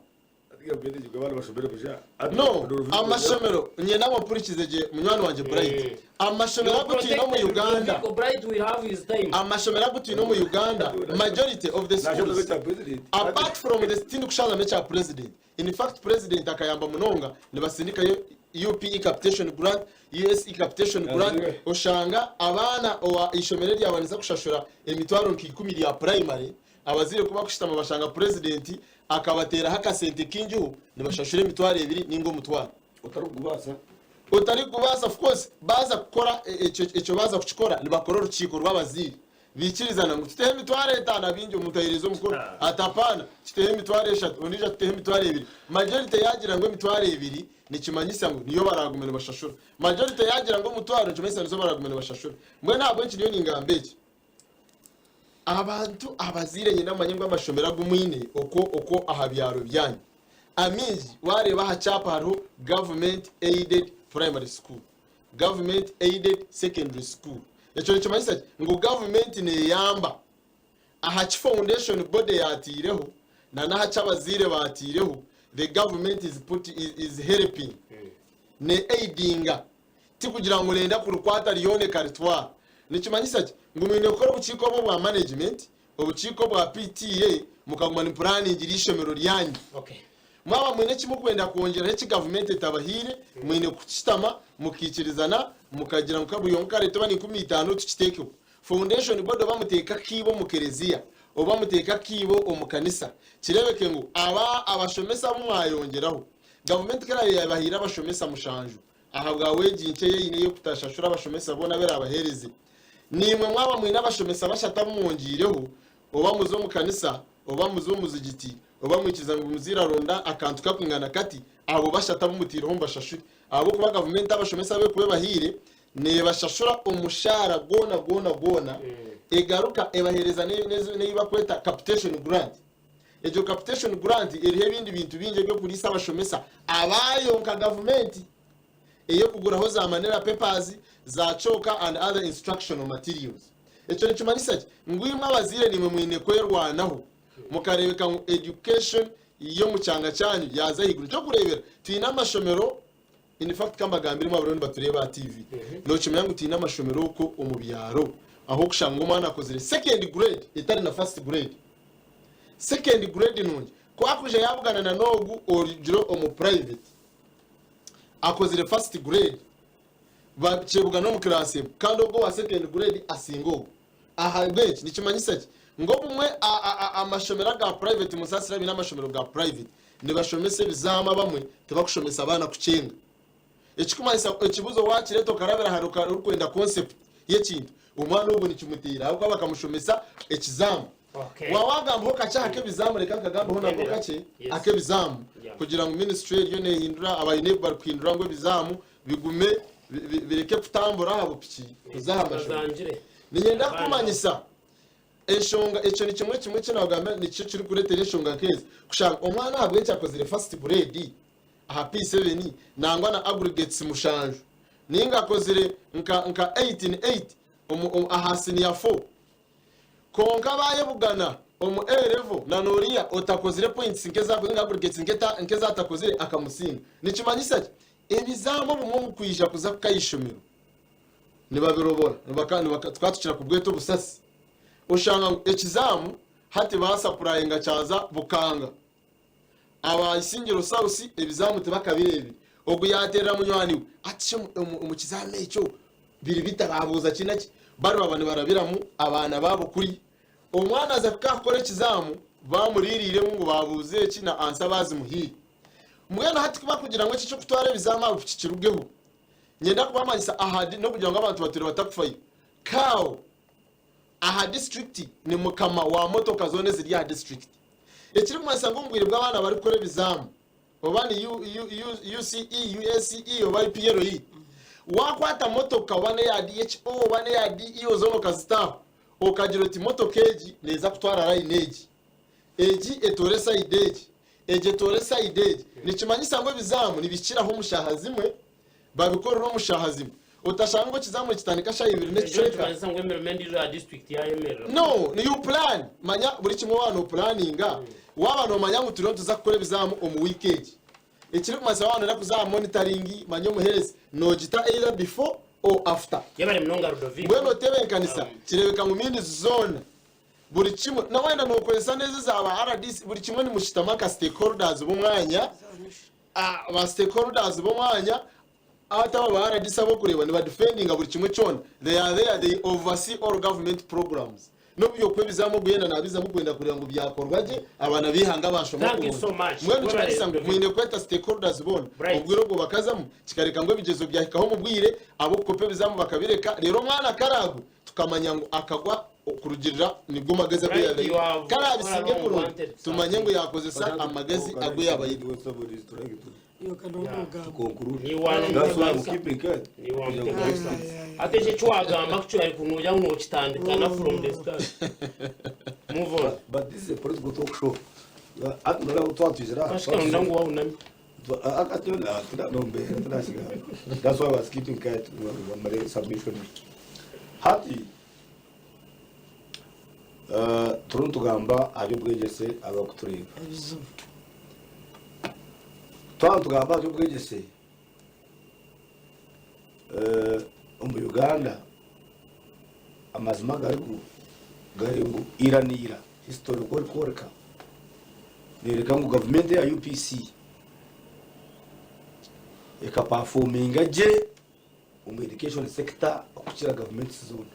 No, amashomero nyenda ngu mpurikize gye munywani wangye Bright. Amashomero agu twine omu Uganda, amashomero agu twine omu Uganda, majority of the schools, apart from the tindikushazamu ekya president. In fact president akayamba munonga nibasindikayo UPE capitation grant, USE capitation grant, oshanga abaana owa eishomero eryabaniza kushashura emitwaro nka ikumi rya primary, abazaire ku bakushutama bashanga president akabateeraho akasente kaingiho nibashashura emitwaro ebiri ninga omutwaro. Otarikugubaasa. Otarikubaasa of course baaza kukora ekyo ekyo baaza kukikora nibakora orukiiko rw'abazaire Baikirizana ngu tuteho emitwaro etaano abaingi omuntu ahereza omukono ati apaana tuteho emitwaro eshatu ondiijo ati tuteho emitwaro ebiri. Majority yaagira ngu emitwaro ebiri nikimanyisa ngu niyo baraagume nibashashura. Majority yaagira ngu omutwaro nikimanyisa nizo baraagume nibashashura. Mbwenu ahabw'enki ndiyo ningamba eki? Abantu abazaire nyine mumanye ngu amashomero agu mwine okwo okwo aha byaro byanyu amaingi waareeba aha kyapa hariho Government Aided Primary School. Government Aided Secondary School. Ekyo nikimanyisa ki? Ngu gavumenti neeyamba aha ki foundation body yaataireho na n'aha ki abazaire baataireho, the government is put, is, is helping, ne aidinga. Tikugira ngu nenda kurikwata ryona ekaritwara. Nikimanyisa ki? Ngu mwine kukora obukiiko obu obwa management, obukiiko obwa PTA, mukaguma nimupuraningira eishomero ryanyu. Okay. Mwaba mwine eki murikwenda kwongyeraho eki gavumenti etabahaire, mwine kukitama mukaikirizana mukagira ngu buri omwe kareete oba ni 50 tukiteekeho. Foundation board oba muteeke akaibo omu kereziya oba muteeke akaibo omu kanisa kireebeke ngu aba abashomesa abu mwayongyeraho gavumenti ku eraabe yaabahaire abashomesa mushanju ahabwa weegi nkye ei eine ey'okutashashura abashomesa boona abu eraabaheereze naimwe mwaba mwine abashomesa bashatu abu mwongyeireho Oba muza omu kanisa, oba muza omu muzigiti, oba mwikiriza ngu muzaire aronda akantu kakwingana kati, abo bashatu abu mutaireho mubashashure. Ahabw'okuba gavumenti abashomesa abu erikuba ebahaire, neebashashura omushaara gwona gwona gwona, egaruka ebaheereza n'ei barikweta capitation grant. Egyo capitation grant eriho ebindi bintu bingi eby'okuriisa abashomesa abaayo nka gavumenti, ey'okuguraho za manila papers, za chalk and other instructional materials. Ekyo nikimanyisa ki? Ngu imwe abazaire niimwe mwine kwerwanaho mukareebeka ngu education y'omu kyanga kyanyu yaaza ahaiguru. Eky'okureebera, twine amashomero, in fact ka mbagambire imwe abariyo nibatureeba aha TV, nookimanya ngu twine amashomero okwo omu byaro ahu orikushanga omwana akozire second grade etari na first grade. Second grade nungi, ku akwija yaabugana na n'ogu orugire omu private akozire first grade, Bakyebuga n'omu class emwe kandi ogwo owa second grade asinga ogwo. Ahabw'enki? Nikimanyisa ki? Ngu obumwe amashomero aga private, musaasire abaine amashomero ga private, nibashomesa ebizaamu abamwe tibakushomesa abaana kukyenga. Ekikumanyisa ekibuzo wakireeta okarabira hare orikwenda concept y'ekintu, omwana ogwo nikimuteera ahabw'okuba bakamushomesa ekizaamu. Okay. Waaba wagambaho kakye aha k'ebizaamu reka nkagambeho nako Ntendera. kakye Yes. ak'ebizaamu Yeah. kugira ngu ministry eriyo nehindura aba UNEB bari kuhindura ngu ebizaamu bigume bireke kutambura aha bupiki kuza aha mashomero. Bazangire. Niinyenda Abaana. kukumanyisa enshonga ekyo ni kimwe kimwe eki naagamba nikyo kirikureetera enshonga nk'ezi kushanga omwana ahabw'enki akozire first grade aha P7 nangwa na aggregates mushanju ninga akozire nka nka 8 in 8 omu, omu, aha senior 4 Kwonka baayebugana omu A level na n'oriya otakozire points nk'ezaakozire ninga aggregates nk'ezatakozire akamusinga. Nikimanyisa ki? Ebizaamu obumwe omu kwija kuza kuka aha ishomero nibabirobora tukaba tukira kubweta obusasi. Oshanga ngu ekizaamu hati baasapurayinga kyaza Bukanga. Aba Isingiro South ebizaamu tibakabireebire. Ogu yaateerera munywani we ati shi omu kizaamu ekyo biri bita? Baabuuza ki na ki. Bari baba nibarabiramu abaana baabo kuriya. Omwana aza kuhika aha kukora ekizaamu baamuriiriiremu ngu baabuuza eki na ansa baazimuhaire. Mbwenu hati ku barikugira ngu eki eky'okutwara ebizaamu aha bupiki kirugeho, niinyenda kubamanyisa aha n'okugira ngu abantu batwire batakufayo. Kaawo aha disiturikiti ni mukama wa motoka zoona eziri aha disiturikiti. Ekirikumanyisa ngu omu bwire bw'abaana barikukora ebizaamu oba ni UCE, UACE oba UPLE, waakwata motoka oba n'eya DHO oba n'eya DEO zoona okazita aho, okagira oti motoka egi neeza kutwara layini egi, egi etoore sayidi egi, egi etoore sayidi egi, nikimanyisa ngu ebizaamu nibikiraho omu shaaha zimwe Babikorera omu shaaha zimwe. Otashanga ngu ekizamu nikitandika shaaha ibiri Ekyo n'ekicweka. nikimanyisa ngu emirimo endiijo aha district yayemerera. No, ni you plan. Manya buri kimwe waaba nopulaninga, waaba nomanya ngu turiyo nituza kukora ebizamu omu wiiki egi. Ekirikumanyisa waaba noyenda kuza aha monitoring, manya omuheereza, nogita either before or after. Yebare munonga Ludovico. Mbwenu otebenkanisa, kireebeka ngu means zoona, buri kimwe, na wayenda nokozesa n'ezi eza ba rdc, buri kimwe nimushutama nka stakeholders b'omwanya, Ba stakeholders b'omwanya hati aba ba rdc abokureeba niba defendinga buri kimwe kyona they are there they oversee all government programs n'obu byokuba ebizamu ogu yena nabizamu kwenda kureeba ngu byakorwa gye abaana b'eihanga bashoma Thank you kurungi so much. mbwenu nikimanyisa ngu Webale, mwine kweta stakeholders boona Bright. obwire obwo bakazamu kikareka ngu ebigyezo byahikaho omu bwire ab'okukopa ebizamu bakabireka reero omwana karagwe tukamanya ngu akagwa Okurugirira nigo magezi agu Right, yabaire. you have Ku araabisinge all along kurungi, wanted tumanye ngu something. yaakozesa amagezi agu yabaire. Niiwe Hati ekyo eki waagamba ku kirahi kunogira ngu nookitandika na from the start. Move on. But this is a political talk show. Hati noreeba twatwizire aha. Kashika nonda ngu wahunami. That's why I was keeping quiet ngu submission. Hati turiyo nitugamba aha by'obwegyese abarikutureeba. Ebizibu. Twaba nitugamba aha by'obwegyese omu Uganda amazima agariho gari ngu ira na ira history oku erikworeka neyoreka ngu gavumenti eya UPC ekapafominga gye omu education sector okukira gavumenti zoona.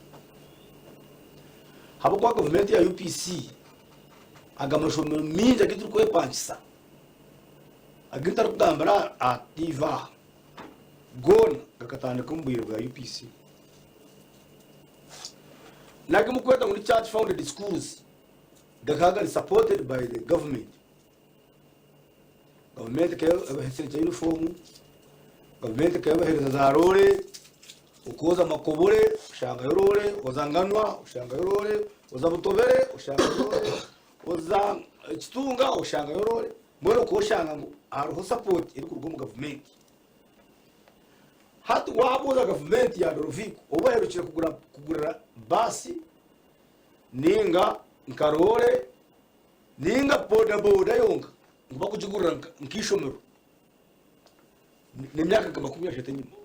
Ahabw'okuba gavumenti ya UPC aga mashomero maingi agu turikwepankisa agu ntarikugambira aha TV aha goona gakatandika omu bwire bwa UPC. N'agu murikweta ngu ni church founded schools gakaba gari supported by the government. Gavumenti ekaba ebahesereka yunifoomu, gavumenti ekaba ebahereza za roore, okwoza Makobore oshangayo roore, oza Nganwa oshangayo roore, oza Butobere oshangayo roore, oza Kitunga oshangayo roore, mbwenu okaba oshanga ngu hariho sapooti erikuruga omu gavumenti. Hati waabuuza gavumenti ya Doroviiko obu baherukire kugurira baasi ninga nka roore, Ninga bodaboda yonka ngu bakugigurira nk'eishomero n'emyaka nka 30 enyima.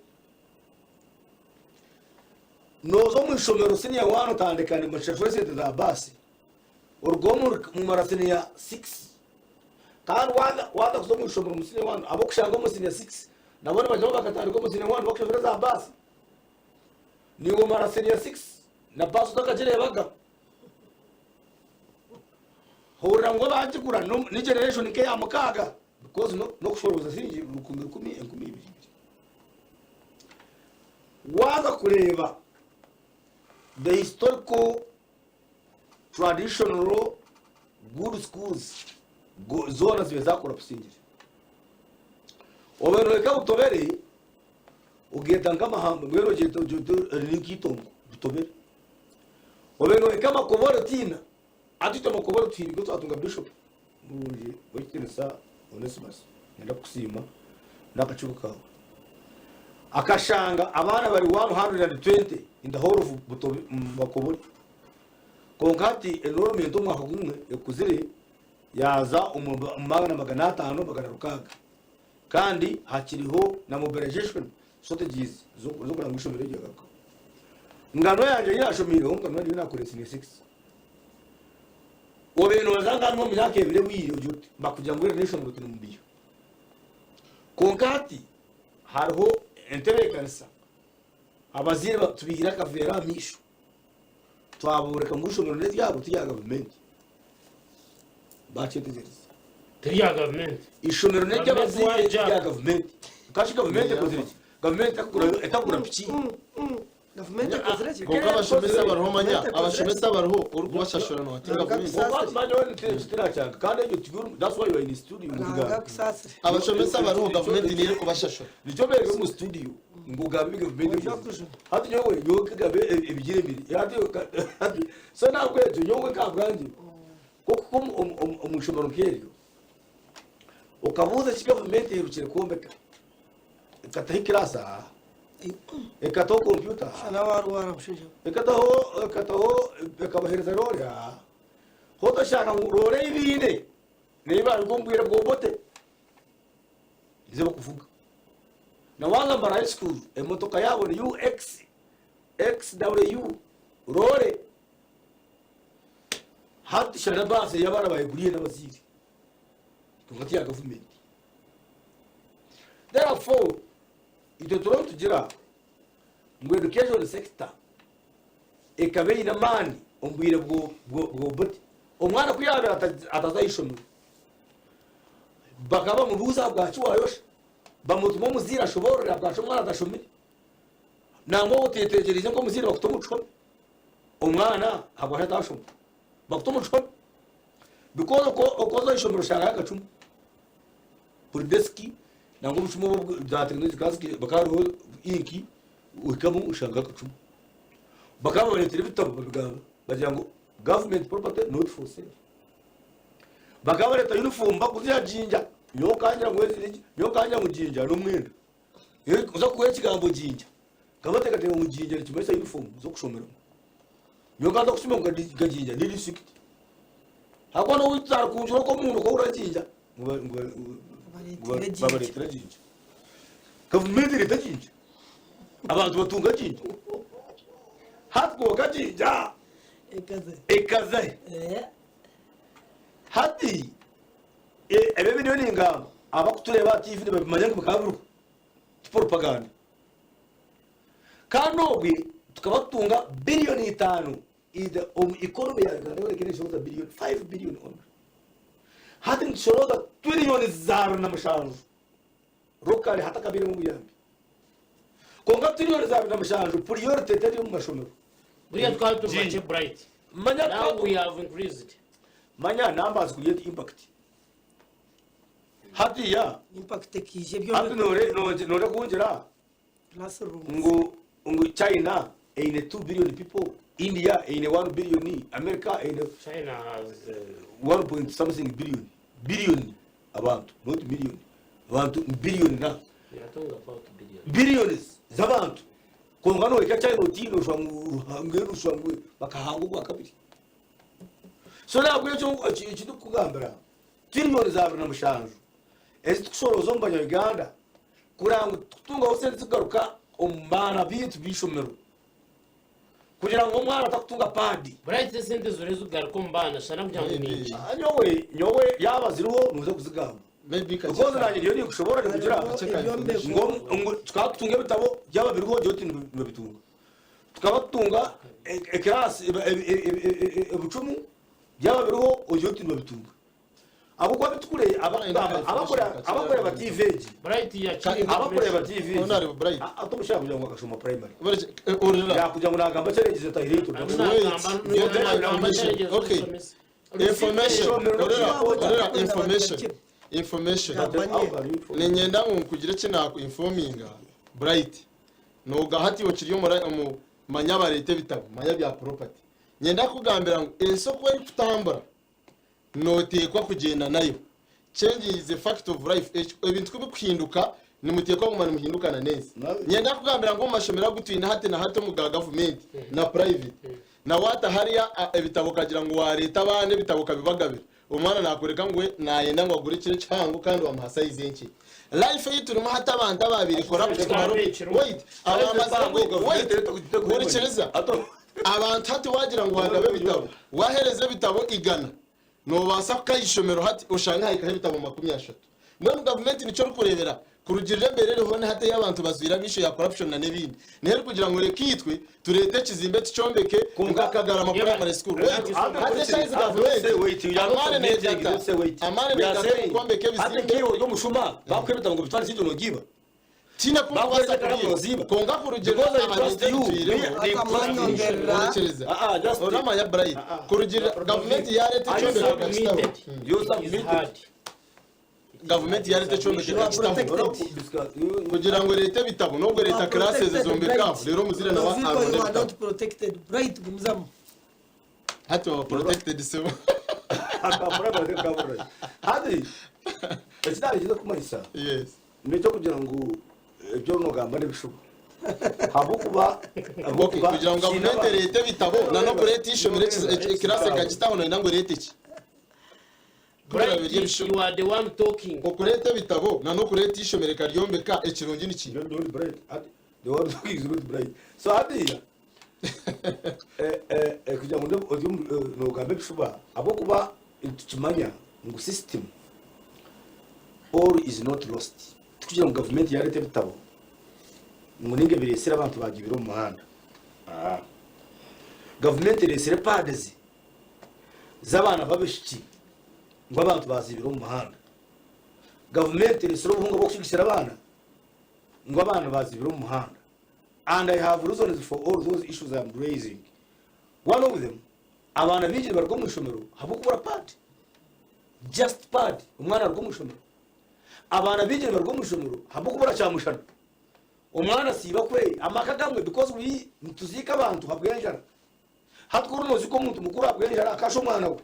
Nooza omu ishomero siniya waana otandika nimushashura esente za baasi, oruga omu mara siniya 6 kandi waaza kuza omu ishomero omu siniya waana ab'okushanga omu siniya 6 nabo nibagyezaho bakatandika omu siniya waana bakushashura eza baasi. Naiwe omara siniya 6 na baasi otakagireebaga. Hurira ngu abagigura ni generation nk'eya mukaaga because n'okushoroza siringi rukumi rukumi enkumi ibiri ibiri. Waaza kureeba the historical traditional good schools zoona zibaire zakorapusingire. Obaire nohika Butobere ogeeta nk'amahamba mbwenu ogyeta ori nk'itongo Butobere. Obaire nohika Makobore tiina Hati itwe Makobore tuhiirwe twatunga Bishop murungi w'ekitiinisa Onesimus niinyenda kukusiima n'akakiiko kaawe. Akashanga abaana bari 120 in the whole of Butobi Makobore kwonka hati enrollment omwaka gumwe ekuzire yaaza omu baana 500 600 kandi hakiriho na mobilization shortages z'okureba ngu eishomero eryo ryagarukaho. Ngano yangye ei naashomiireho ngano yangye ei naakoreire senior six Obaire nooza nka omu myaka ebiri ehweire ogira oti bakugira ngu eri n'eishomero oti nimubiiha. Kwonka hati hariho entebeekanisa abazaire tubaihire akaveera aha maisho twabooreka ngu eishomero n'eryabo ti rya gavumenti. Bakyetegyereza. Ti rya gavumenti. Eishomero n'ery'abazaire ti rya gavumenti. Kashi gavumenti ekozire ki? Gavumenti etakugura piki. Gavumenti ekozire ki? Kwonka abashomesa bariho manya abashomesa bariho orikubashashura noba ti gavumenti. Ruhanga akusaasire. Abashomesa bariho gavumenti niyo erikubashashura. Nikyo beega omu studio ngu ogambe ebi gavumenti Oija ekozire. kujuna. Hati nyowe nyowe nkagambe ebigira ebiri. Hati hati so nahabwekyo nyowe nkahabwangye nk'okuhika omu ishomero nk'eryo okabuuza eki gavumenti eherukire kwombeka ekataho ekiraasi aha, ekataho kompyuta aha, Shana warwara mushaija we. ekataho ekataho ekabaheereza roore aha, hati oshanga ngu roore ei baine neyi baaruga omu bwire bwa Obote nizo barikuvuga. Na waaza Mbara High School emotoka yaabo ni UX XW roore hati shana baasi ei abaana bayeguriire n'abazaire kwonka ti ya gavumenti. Therefore, itwe turiho nitugira ngu education sector ekaba eine amaani omu bwire bwa Obote. Omwana ku yaabaire ataza aha ishomero, bakaba bamubuuza ahabwaki waayosha, bamutuma omuzaire ashoboorore ahabwaki omwana atashomire. Nangwa waaba oteetegyereize nk'omuzaire bakuta omu kihome, omwana ahabwaki atashoma, bakuta omu kihome because oku oza aha ishomero oshangayo akacumu. Buri desiki nangwa obucumu obu za tekinologi zikaba zikaba bakaba hariho inki ohikamu oshangaho akacumu. Bakaba babareetera ebitabo babigamba bagira ngu government property not for sale. Bakaba bareeta yunifoomu bakuziha Jinja. Nyowe okangira ngu ezi niki, nyowe okangira ngu jinja n'omwenda. Oza kukuha ekigambo jinja, nkaba nteekateeka ngu jinja nikimanyisa uniform z'okushomeramu. Nyowe nkaza kushoma ngu nka jinja ni district. Ahabw'okuba n'obu tutarukungira okwo omuntu okahurira jinja ngu Babareetera jinja. babareetera jinja. Gavumenti ereeta jinja, abantu batunga jinja. Hati kwonka jinja Ekaze. ekaza hi? Eh. Hati Ebi ebi ndiyo ningamba, abakutureeba aha tiivi nibabimanya ngu bikaba biriho, ti poropaganda. Kandi obwe tukaba tutunga biliyoni itaano either omu economy ya Uganda yoona ekaba neshorooza biliyoni, five billion only. Hati nitushorooza tiriliyoni zaabiri na mushanju locally hatakabairemu obuyambi. Kwonka tiriliyoni zaabiri na mushanju priority teri omu mashomero. Buriya tukaba turi bakye Bright. Manya Now we have increased. Manya numbers create impact. Hatiya Impact ekaija hati ebyombeko nore nore nore kungira classrooms. ngu ngu China eine 2 billion people, India eine 1 billion, America eine China has 1 point something billion. Billion abantu not million. Abantu billion na we are talking about billion. billions z'abantu. Kwonka nohika China otiine oshwa ngu Ruhanga oshwa ngu bakahanga ogwakabiri. So nahabwekyo eki ndikukugambira, tiriyoni 27 ezi turikushorooza omu banya-Uganda kureba ngu tukutungaho sente zikugaruka omu baana baitu b'eishomero kugira ngu omwana atakutunga paadi. Bright esente ziriho ezikugaruka omu baana shana kugira ngu ningi. Nyowe nyowe yaaba ziriho noza kuzigamba Maybe kakye because nanye ndiyo ninkushoboorora nikugira Hariho ebyombeko. ngu ngu tukaba tutunga ebitabo byaba biriho gye oti nibabitunga. Tukaba tutunga eclass ebicumu byaba biriho ogire oti nibabitunga. Ahabw'okuba abitukure abakugamba abakureba TV egi Bright yakiri abakureba TV egi Honorable Bright. atomushaka kugira ngu akashoma primary Orira. yakugira ngu nagamba kyeregize atahire introduction. Wait, get the information. Okay. Information. Orira, orira information. Information. Niinyenda ngu nkugire eki naakuinfominga Bright. Nooga hati okiri omu manya abareeta ebitabo, manya ebya property. Niinyenda kukugambira ngu ensi oku erikutambura, nooteekwa kugyenda nayo. Change is a fact of life. Ebintu ku birikuhinduka, nimuteekwa kuguma nimuhindukana n'ensi. Niinyenda kukugambira ngu omu mashomero agu twine hati na hati omu ga gavumenti na private, na waata hariya ebitabo okagira ngu waareeta abaana ebitabo okabibagabira, Omwana nakworeka ngu we nayenda ngu agure ekiro ekihango kandi wamuha size enkye. Life eyi turimu hati abantu ababaire corrupt kumara obwire wait abamazire obwire wait hurikiriza abantu hati wagira ngu wagaba ebitabo wahereza ebitabo igana nobaasa kukaha ishomero hati oshange hahikaho ebitabo 30 mbwenu gavumenti nikyo erikurebera Kurugirira embeera eriho ni hati ei abantu bazwire amaisho ya corruption na n'ebindi, niho erikugira ngu reka itwe tureete ekizimbe tukyombeke nka Kagarama Primary School. Wait, hati eshaaha ezi gavumenti amaani neegata, amaani neegata omu kwombeka ebizimbe. Tihaine ku ndikubaasa kubiiba, kwonka kurugirira aha bintu ebi ntwireho, hurikiriza, oramanya Bright, kurugirira gavumenti yaareeta ekyombeko ekakitaho. Gavumenti yareeta ekyombeko ekakitaho kugira ngu ereete ebitabo n'obwo ereeta classes ezombeka aho reero omuzaire nawe aronde ebitabo. Hati waba protected sebo. Hati eki naayenzire kumanyisa Yes. n'eky'okugira ngu ebi orikugamba n'ebishuba ahabw'okuba Okay, kugira ngu gavumenti ereete ebitabo na n'okureeta eishomero ekiraasi ekagitaho noyenda ngu ereete ki? Bright, Kuraba eby'ebishuba. you are the one talking. Okureeta ebitabo na n'okureeta eishomero ekaryombeka ekirungi ni ki? You're not bright. Ati, the one who is not bright. So hatiya eh, eh, eh, kugira ngu nde- ori omu- eh, nogamba ebishuba ahabw'okuba nitukimanya ngu system all is not lost. Tikugira ngu gavumenti yareeta ebitabo ngu ninga ebireesire abantu bagibire omu muhanda. Ah. Gavumenti ereesire pads z'abaana b'abaishiki ngu abantu baaziibire omu muhanda. Gavumenti ereetsire obuhunga bw'okushigikira abaana ngu abaana baaziibire omu muhanda. And I have reasons for all those issues I am raising. One of them, abaana baingi nibaruga omu ishomero ahabw'okubura pad. Just pad, omwana aruga omu ishomero. Abaana baingi nibaruga omu ishomero ahabw'okubura kyamushana. Omwana asiiba kwe, amaka gamwe because we nituziika abantu ahabw'enjara. Hati ku ori noziika omuntu mukuru ahabw'enjara akasha omwana we.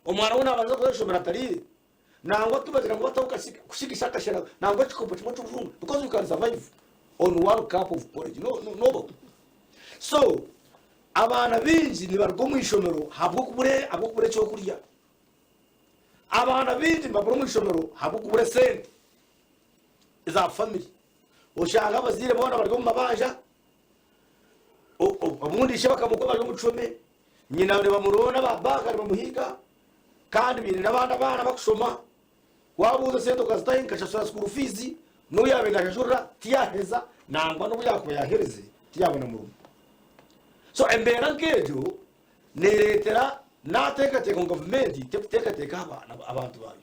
Omwana we nabanza kuza aha ishomero atariire. Nangwa tubagira ngu bataho kushigisha akashera nangwa ekikopo kimwe ky'obuhunga because you can survive on one cup of porridge no, no, nobaho. So abaana baingi nibaruga omu ishomero ahabw'okubura ahabw'okubura ekyokurya. Abaana baingi nibabura omu ishomero ahabw'okubura esente eza family. Oshanga abazaire boona bari omu mabanja, obundi ishe bakamugoba bari omu kishome, nyina nibamuronda ba banka nibamuhiiga, kandi baine n'abandi abaana bakushoma. Wabuuza esente okazitaho nkashashura school fees, n'obu yaabaire naashashurira tiyaheza, nangwa n'obu yaakuba yaaherize tiyabona murimo. So embeera nk'egyo neereetera naateekateeka ngu gavumenti terikuteekateeka aha abantu baayo.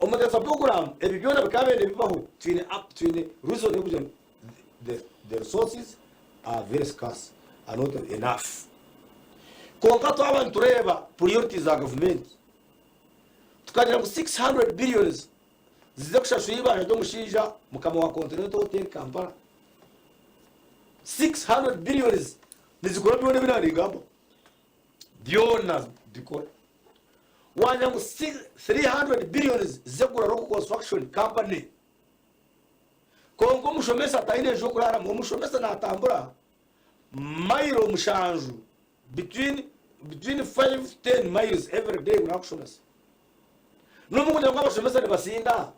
Omuteesa puroguraamu ebi byona bikaba bibaire nibibaho twine twine reason y'okugira ngu the the resources are very scarce are not enough. Kwonka twaba nitureeba priorities za gavumenti tukagira ngu 600 billions zize kushashura eibanja ry'omushaija mukama wa Continental Hotel Kampala. 600 billions nizikora byona ebi naanigambaho byona bikora. Wagira ngu 300 billions z'egura Rock Construction Company. Kwonka omushomesa taine nju y'okuraaramu. Omushomesa naatambura mailo mushanju between between 5 to 10 miles every day ngu naakushomesa. N'obu kugira ngu abashomesa nibasinda,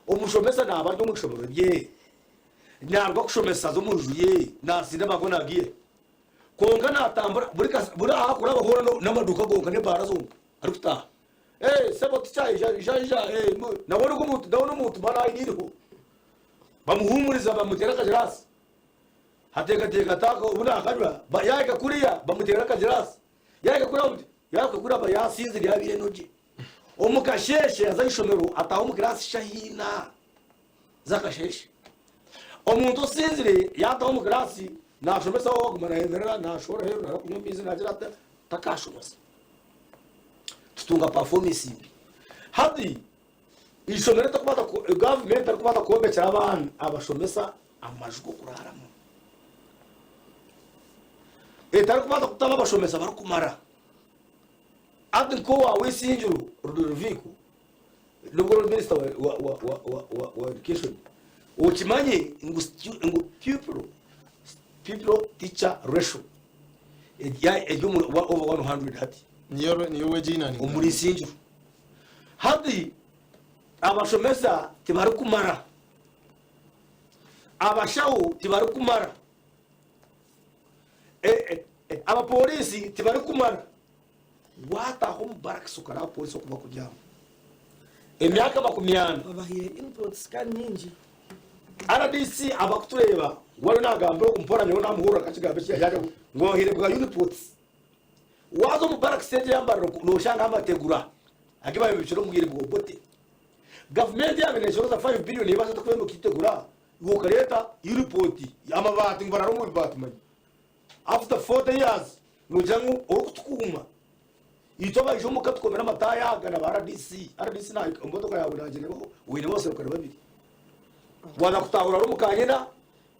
omushomesa naaba ari omu ishomero rye, naaruga kushomesa aza omu nju ye, naasinda naago naagiye. Kwonka naatambura buri kas buri ahu akuraba hoona no n'amaduuka gonka n'ebaara zonka arikutaaha. Ee sebo tica ija ija ija ee mu nawe ori nk'omuntu nawe n'omuntu mani aine eiriho. Bamuhuumuriza bamuteera akagiraasi. Ateekateeka ati aka obu naakanywa ba yaahika kuriya bamuteera akagiraasi. Yaahika kuriya bamute yaahika kuriya aba yaasinzire yaabaire enogi. Omu kasheeshe aza aha ishomero ataaha omu kiraasi shaaha ina z'akasheeshe. Omuntu osinzire yaataha omu kiraasi naashomesa waaba aguma naayemerera naashohora aheeru naaza kunywa amaizi naagira ata takaashomesa. Tutunga pafomesi mbi. Hati eishomero etarikubaasa gavumenti etarikubaasa kwombekyera abaana abashomesa amaju g'okuraaramu, etarikubaasa kutamu abashomesa barikumara. Hati nk'owa Isingiro Rudoviko nubwo ori minisita wa, wa, wa, wa, wa, wa, wa education okimanye ngu, ngu pupil, pupil teacher ratio eri omu over 100 hati Niyo niyo wegiina omuri Isingiro. Hati abashomesa tibarikumara, abashaho tibarikumara, e, e, e, abapoliisi tibarikumara. Waataaha omu barakisi okareeba abapoliisi oku barikubyama emyaka 40. Babahaire inputs kandi nyingi. Rdc abakutureeba ngu ariyo nagambira ogu mpora nyowe namuhurira akakigambo eki yagira ngu ohaire bwa unipots. Waaza omu barakisi egyo eya Mbarara noshangaho amategura agu bayomekire omu bwire bwa Obote. Gavumenti yaaba neshoroza 5 billion ebaasa eta kwombeka itegura iwe okareeta unipot amabaati ngu baraare omu bibaati manya. After 40 years Noogira ngu orikutukuuma? Itwe abaija omuka tukomire amataaya aga na ba rdc. Rdc nahika omu motoka yaawe naagireebaho oine abaserukare babiri. Waaza kutaahura ori omu kanyina,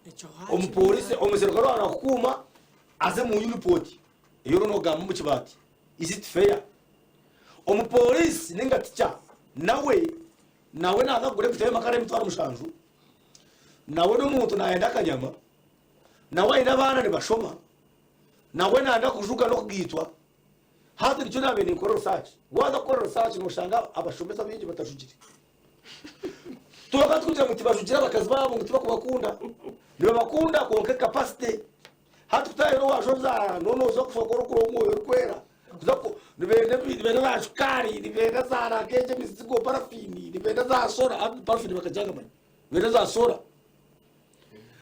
Ekyo omupoliisi haakimara. omuserukare waawe naakukuuma aze mu unipoti ei oriyo noogamba omu kibaati. Is it fair? Omupoliisi nainga tica nawe nawe naaza kugura ebitebe y'amakara 70,000, nawe n'omuntu naayenda akanyama, nawe aine abaana nibashoma. Nawe nayenda kujuga n'okugaitwa. Hati nikyo nabaire ninkora research. Waza kukora research noshanga abashomesa baingi batajugire. Twaba tukugira ngu tibajugire abakazi baabo ngu tibakubakunda. Nibabakunda kwonka capacity. Hati kutaaha owaza noza kushoka orikura omwoyo orikwera. Kuza ku nibenda nibenda za shukaari, nibenda za ranka emizigo parafini, nibenda za soda. Hati parafini bakagyanga manya. Nibenda za soda.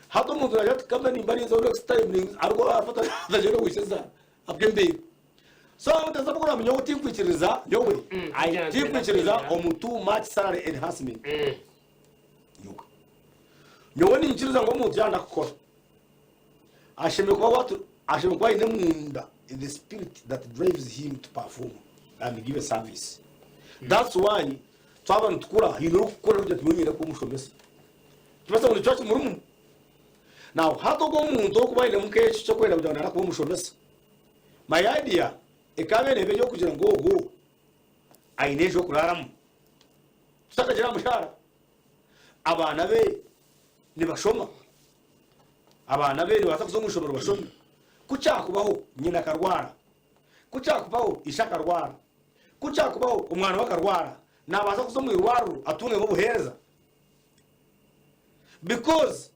Hati omuntu nagira ati kama nimba ninzaho next time ninza ariko arafata atagyenda owisheza ahabw'embeera. So muteza mukuru nyowe tinkwikiriza nyowe I tinkwikiriza omu too much salary enhancement nyowe. Nyowe ninkiriza ngu omuntu yaanda kukora ashemereire kuba watu ashemereire kuba aine munda the spirit that drives him to perform and give a service. That's why twaba nitukura haine orikukora arikugira ati nyowe niinyenda kuba omushomesa. Kibasa ngu nikyo kimurimu. Now hati ogwo omuntu orikuba ainemu nk'ekyo ky'okwenda kugira ngu naara kuba omushomesa, my idea ekaba neeba ey'okugira ngu ogwo aine enju y'okuraaramu. Tutakagira aha mushaara. Abaana be nibashoma? Abaana be nibabaasa kuza omu ishomero bashome? Ku kyakubaho nyina akarwara, ku kyakubaho ishe akarwara, ku kyakubaho omwana we akarwara, naabaasa kuza omu irwariro atungemu obuheereza? Because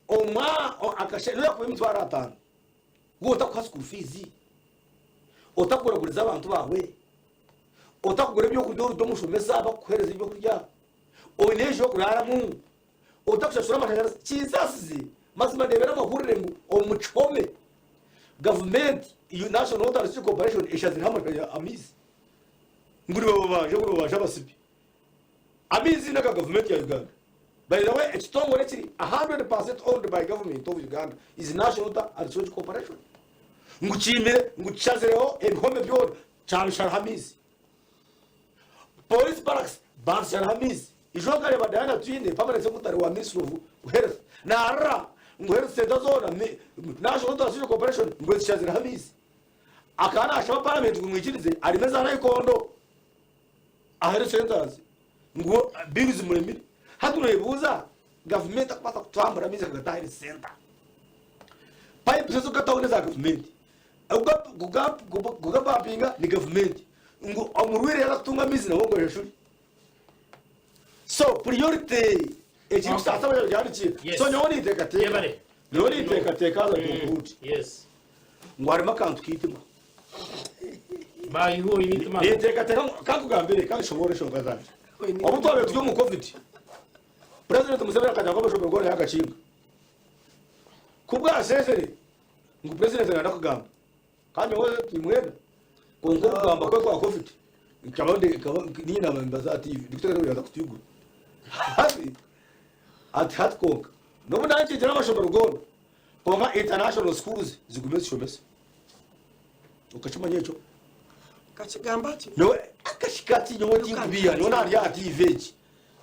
omwa akashe nobu yakuba emitwaro ataano, we otakuha school fees, otakuguraguriza abantu baawe, otakugura ebyokurya orugye omushomesa bakukuheereza ebyokurya, oine enju y'okuraaramu, otakushashura amashanyarazi, kinsaasize mazima ndeebera amahurire ngu omu kihome gavumenti National Water Resources Corporation eshazireho amaizi ngu nibababanja ngu nibabanja abasibi. Amaizi n'aga gavumenti ya Uganda. By the way, ekitongore ekiri 100% owned by government of Uganda is National Water and Sewage Corporation. Ngu kiimire ngu kishazireho ebihome byona kyabisharaho amaizi. Police barracks bazisharaho amaizi. Ijo nkareba Diana Atwine, permanent secretary wa Ministry of Health narira ngu health center zoona National Water and Sewage Corporation ngu ezishazireho amaizi. Akaba nashaba parliament ngu emwikirize arime za nayikondo. Aha health centers ngu bills muremire. Hati noyebuuza gavumenti akubaasa kutwambura amaizi akagata aha health center. Pipes ezikugataho neza gavumenti. Kugapampinga ni gavumenti. Ngu omurwaire yaza kutunga amaizi nawe ngu ashashure. So priority ekirikusaasa abanyarwanda Yes. So nyowe ninteekateeka. Yebare. Nyowe ninteekateeka haza conclude. Yes. Ngu harimu akantu k'eitima. Bayihu oine eitima. Ninteekateeka ngu kankugambire kanshoboorore enshonga zangye. Obu twabaire turi omu covid, President Museveni akagira ngu amashomero goona yagakinga. Ku bwasheeshere ngu President nayenda kugamba, kandi nyowe timwenda, kwonka okugamba kwe kwa covid nkaba ndi nkaba niinye naaba nimbaza aha TV ndikuteekateeka ngu yaaza kutwigura. Hati ati hati kwonka n'obu nankingire amashomero goona, Kwonka international schools zigume zishomese. Okakimanya ekyo? Akakigamba ki? Nyowe akashika ati nyowe tinkubiiha nyowe nari aha TV egi.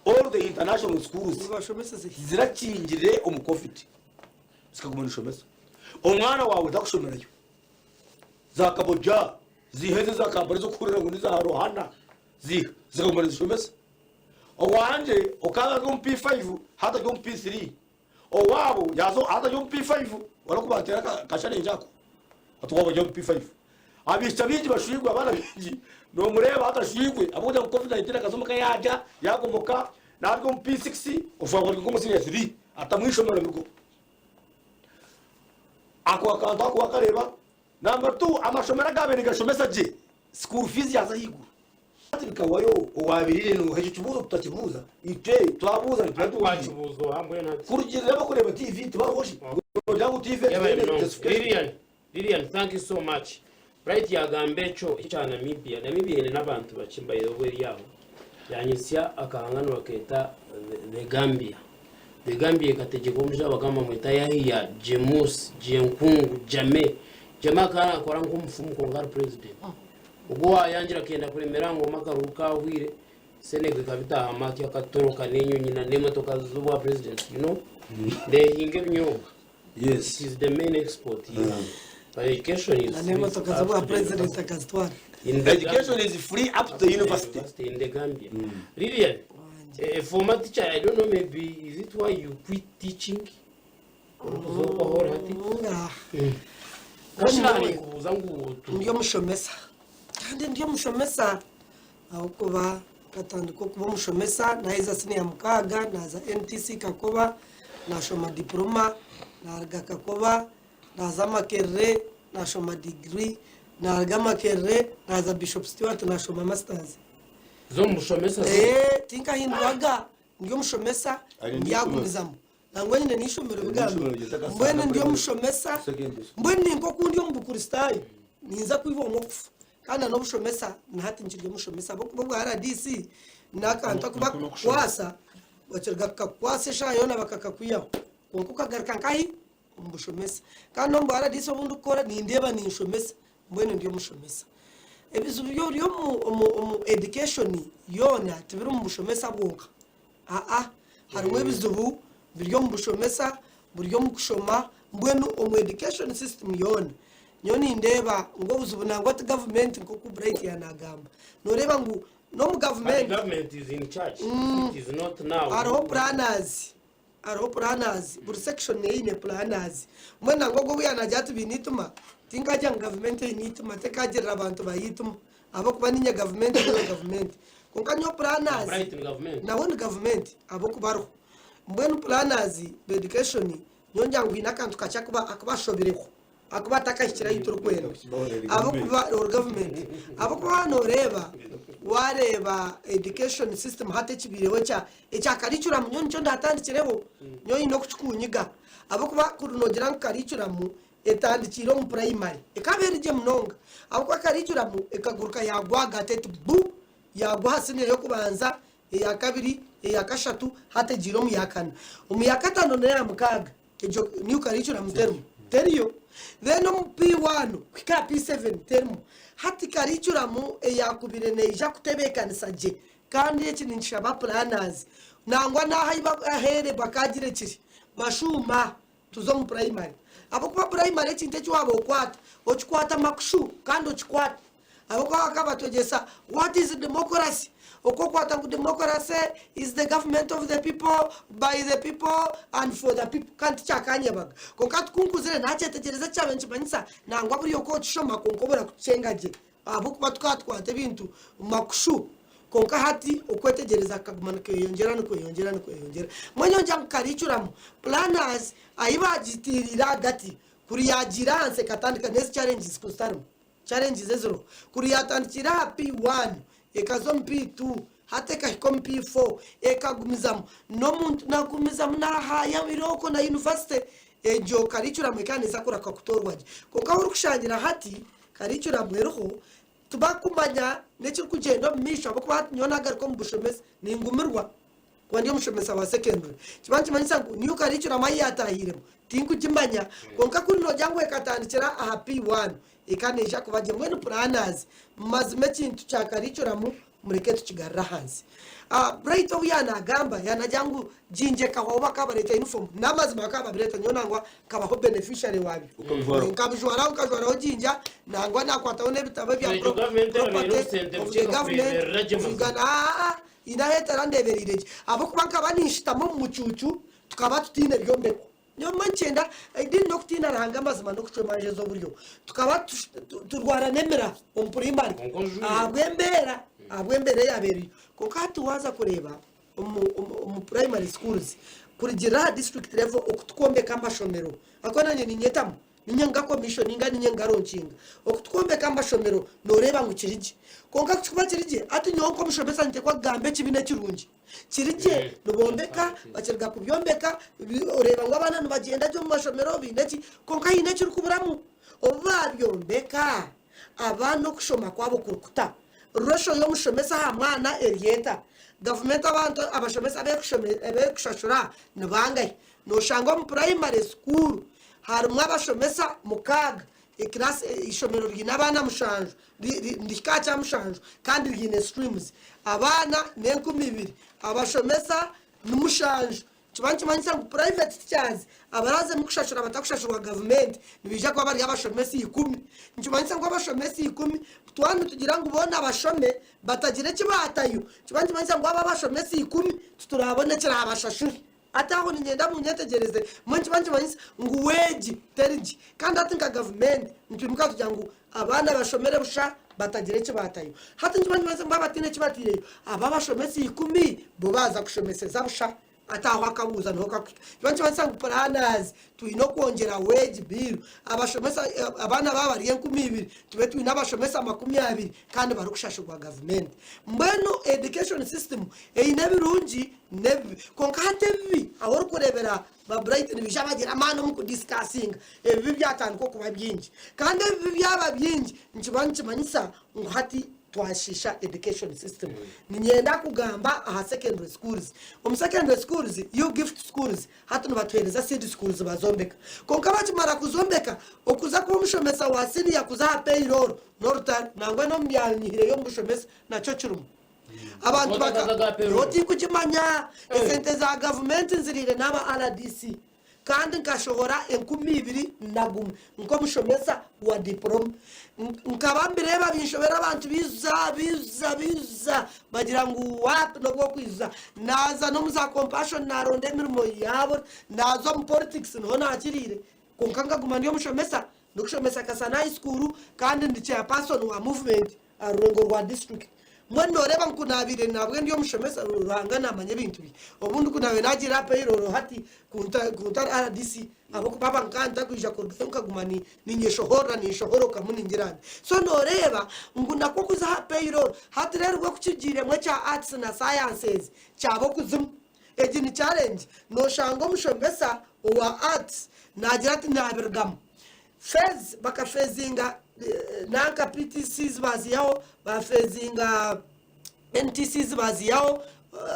All the international schools Nibashomeseze. zirakingire omu covid zikaguma nizishomesa. Omwana wawe takushomerayo. Za Kabojja ziiha ezi eza Kampala ez'okuhurira ngu niza Rohana ziiha zikaguma nizishomesa. Owangye okaba ari omu P5 hati ari omu P3. Owaabo yaaza hati ari omu P5 orikuba nateera ka challenge ako hati owaabo ari omu P5. Abaishiki abaingi bashwirwe abaana baingi nomureeba hati ashwirwe ahabw'okugira ngu covid 19 akaza omuka yaarya yaagomoka naaba ari omu P6 oshanga ari nk'omu senior 3 atamu eishomero birigo. Ako akantu ako wakareeba. Number two amashomero agaabaire nigashomesa gye school fees yaaza ahaiguru. Hati bikahwayo owabirire noha ekyo kibuuzo tutakibuuza itwe twabuuza nituba Hati tuhuriire. wakibuuza oha mbwenu hati? Kurugirira abakureeba TV tibariho shi nogira ngu TV Yebare etaine munonga. justification. Lilian, Lilian, thank you so much. Bright yagamba ekyo ekya Namibia. Namibia eine n'abantu bakye by the way eri aho. Yanyitsya akahanga nibakeeta The Gambia. The Gambia ekategyekwa omushaija bakaba nibamweta Yahya Jemus Jenkungu Jammeh. Jammeh akaba nakora nk'omufumu kwonka ari president. Ogwo owaayangira akenda kuremera aha ngoma akaruhu kaahwire, Senegal ekabitaahamu atyo akatoroka n'enyonyi na n'emotoka z'obwa president you know. Neehinga ebinyobwa. Yes. It is the main export here. But education is Na free n'emotoka up z'obwa to the president university. akazitwara. In the Education Gambia. is free up to the university. University in the Gambia. Lilian, a former teacher, I don't know, maybe is it why you quit teaching? Orikuza okwaho ori hati? Ah, Kashi nikubuuza ngu otu- ndi omushomesa kandi ndi omushomesa ahabw'okuba nkatandika okuba omushomesa naheza siniya mukaaga naaza NTC Kakoba nashoma diploma naruga Kakoba naaza Makerere nashoma digiri naruga Makerere naaza Bishop Stuart nashoma masters. Z'omushomesa zo. Ee, tinkahinduraga ndi omushomesa Ari ndyagumizamu. Nangwa nyine n'eishomero Ari bigambo. n'eishomero ryeta Kasanda Mbwenu ndi Primary omushomesa, Secondary School. mbwenu ni nk'oku ndi omu Bukristaayo, ninza kwiba omu okufa. Kandi na n'obushomesa na hati nkiri omushomesa ahabw'okuba obwa RDC n'akantu aku bakukukwasa, bakiruga kukakukwasa eshaaha yoona bakakakwihaho. Kwonka okagaruka nkahi? Omu bushomesa. Kandi n'omu bwa RDC obu ndikukora nindeeba ninshomesa, mbwenu ndi omushomesa. Ebizibu biri omu education yoona tibiri omu bushomesa bwonka. Aa, harimu ebizibu biri omu bushomesa, buri omu kushoma, mbwenu omu education system yoona. Nyowe nindeeba ngu obuzibu nangwa ti gavumenti nk'oku Bright yaanagamba. Nooreeba ngu N'omu gavumenti. Government is in charge. If it is not now. Hariho planners, hariho planners, buri section eine planners. Mbwenu nangwa ogwo obu yaanagira ati baine eitima, tinkagira ngu gavumenti eine eitima, tekagirira abantu baayo eitima ahabw'okuba niinye gavumenti niiwe gavumenti. Kwonka nyowe planners, Bright ni government. nawe ni gavumenti ahabw'okuba ariho. Mbwenu planners ba education, nyowe ngira ngu haine akantu kakye aku bashobireho. Ahakuba atakahikire ahu turikwenda. Ahabw'okuba ori gavumenti. Ahabw'okuba waaba nooreeba, waareeba education system hati ekibaireho ekya ekya curriculum nyowe nikyo ndaatandikireho. Nyowe oine okukikunyiga. Ahabw'okuba kuri noogira ngu curriculum etandikiire omu primary, ekaba eri gye munonga. Ahabw'okuba curriculum ekaguruka yaagwa ahagati eti bu! Yaagwa aha siniya y'okubanza, eya kabiri, eya kashatu, hati egiire omu ya kana. Omu ya kataano n'eya mukaaga. Egyo new curriculum terimu. Teriyo. Then omu P1 kuhika aha P7 terimu. Hati curriculum eyakubire neija kutebeekanisa gye kandi eki ninkishaba planners nangwa n'aha aheere bakaagira ekiri bashuuma tuze omu primary ahabw'okuba primary ekintu eki waaba okwata okikwata makushu kandi okikwata Ahabw'okuba bakaba batwegyesa what is democracy, okwokwata ngu democracy is the government of the people, by the people and for the people kandi tikyakanyebaga. Kwonka hati ku nkuzire nakyetegyereza eki kyabaire nikimanyisa nangwa buri oku okishoma kwonka obura kukyenga gye ahabw'okuba tukaba tukwata ebintu makushu. Kwonka hati okwetegyereza kukaguma nikweyongyera nikweyongyera nikweyongyera. Mbwenu nyowe ngira ngu curriculum planners ahi bagitiiriire ahagati kuri yagiire ahansi ekatandika n'ezi challenges ku zitarimu. Challenges eziriho. Kuri yatandikire aha P1 ekaza omu P2 hati ekahika omu P4 ekagumizamu n'omuntu nagumizamu nahaya irooko na university egyo curriculum ekaba neza kuraka kutoorwa gye. Kwonka ahu orikushangira hati curriculum eriho tibakumanya n'ekirikugyenda omu maisho ahabw'okuba hati nyowe nagaruka omu bushomesa ningumirwa. Kuba ndi omushomesa wa secondary nikiba nikimanyisa ngu new curriculum ahu yatahiremu tinkugimanya kwonka kuri nogira ngu ekatandikira aha P1 eka neija kuba gye mbwenu planners mazima ekintu kya curriculum mureke tukigarure ahansi. Bright obu yanagamba yanagira ngu Jinja ekahwaho bakaba bareeta uniform namazima bakaba babireeta nyowe nangwa nkabaho beneficiary wabyo Okabijwaraho. nkabijwaraho nkajwaraho Jinja nangwa nakwataho n'ebitabo ebya So ekyo government eraba eine property obusente of bukye the government ekakureeberera gye of mazima. Uganda. Aa Haine ahu etarandeebereire gye ahabw'okuba nkaba ninshutama omu mucuucu tukaba tutaine byombeko. Nyowe mbwenu nikyenda ediini n'okutiina Ruhanga amazima n'okucwa emanja ez'oburyo. Tukaba turwara n'emira omu puraimari Kwonka ojwire. ahabw'embeera ahabw'embeera eyaaba eriyo. Kwonka hati waaza kureeba omu omu primary schools kurugiirira aha district level oku tukwombeka amashomero ahakuba naanye niinyetamu Ninye nga commissioninga ninye nga launching oku tukwombeka amashomero noreeba ngu kiri gye kwonka kukikuba kiri gye hati nyowe nk'omushomesa ninteekwa kugamba ekibi n'ekirungi kiri gye nibombeka bakiruga kubyombeka oreeba ngu abaana nibagyenda gye omu mashomero baine ki kwonka haine ekirikuburamu obu babyombeka abaana okushoma kwabo kuri kuta? Ratio y'omushomesa aha mwana eri eta? Gavumenti abantu abashomesa abu erikushashura nibangahi? Noshanga omu primary school harimu abashomesa mukaaga, eclass eishomero riine abaana mushanju, nirihika aha kya mushanju kandi riine streams. Abaana n'enkumi ibiri, abashomesa ni mushanju. Nikiba nikimanyisa ngu private teachers abaraazemu kushashura batakushashurwa gavumenti nibaija kuba bari abashomesa ikumi. Nikimanyisa ngu abashomesa ikumi twaba nitugira ngu boona bashome batagira eki baatayo, nikiba nikimanyisa ngu abo abashomesa ikumi titurabone ekiraabashashure. Hati aho niinyenda munyetegyereze, mbwenu nikiba nikimanyisa ngu weegi teri gye. Kandi hati nka gavumenti nitwimuka tugira ngu abaana bashomere busha batagira eki baatayo. Hati nikiba nikimanyisa ngu baaba bataine eki bataireyo, abo abashomesa ikumi bo baaza kushomeseza busha. Hati aho akabuuza niho kakuhika. Nikiba nikimanyisa ngu planners twine okwongyera wage bill, abashomesa abaana baaba bari 2000 tube twine abashomesa 20 kandi barikushashurwa gavumenti. Mbwenu education system eine ebirungi n'ebibi. Kwonka hati ebibi ahu orikureebera ba Bright nibaija bagira amaani omu kudisikasinga, ebibi byatandika okuba bingi. Kandi ebibi byaba bingi nikiba nikimanyisa ngu hati twashiisha education system. Niinyenda kugamba aha secondary schools. Omu secondary schools, U-Gift schools hati nibatuheereza seed schools bazombeka. Kwonka bakimara kuzombeka, okuza kuba omushomesa wa senior kuza aha payroll n'orutaro. Nangwa n'omu byanyihireyo omu bushomesa nakyo kirimu. Abantu baka Otakaza ga payroll. Otikugimanya esente za gavumenti nziriire n'aba RDC. Kandi nkashohora 2001 nk'omushomesa wa diporoma. Nkaba mbireeba binshobera abantu biiza, biiza, biiza bagira ngu waapi n'obu okwiza. Naaza n'omu za Compassion naaronda emirimo yaabura, naaza omu politics niho naakiriire. Kwonka nkaguma ndi omushomesa, ndikushomesa Kasana High School kandi ndi chairperson wa movement aha rurengo rwa district. Mbwenu nooreeba ngu ku naabaire nabwe ndi omushomesa, Ruhanga naamanya ebintu bye. Obundi ku naabaire naagiire aha payroll hati ku ntari rdc ahabw'okuba aba nkaba ntakwija kurugayo nkaguma ninyeshohorora ninshohorokamu ningira nti. So nooreeba ngu nakwo kuza aha payroll hati reero bwo ku kigiiremu ekya arts na sciences kyaba okuzimu. Egi ni challenge, nooshanga omushomesa owa arts naagira ati naabirugamu. Fees bakafeezinga nanka PTCs baaziihaho, baafeezinga NTCs baaziihaho,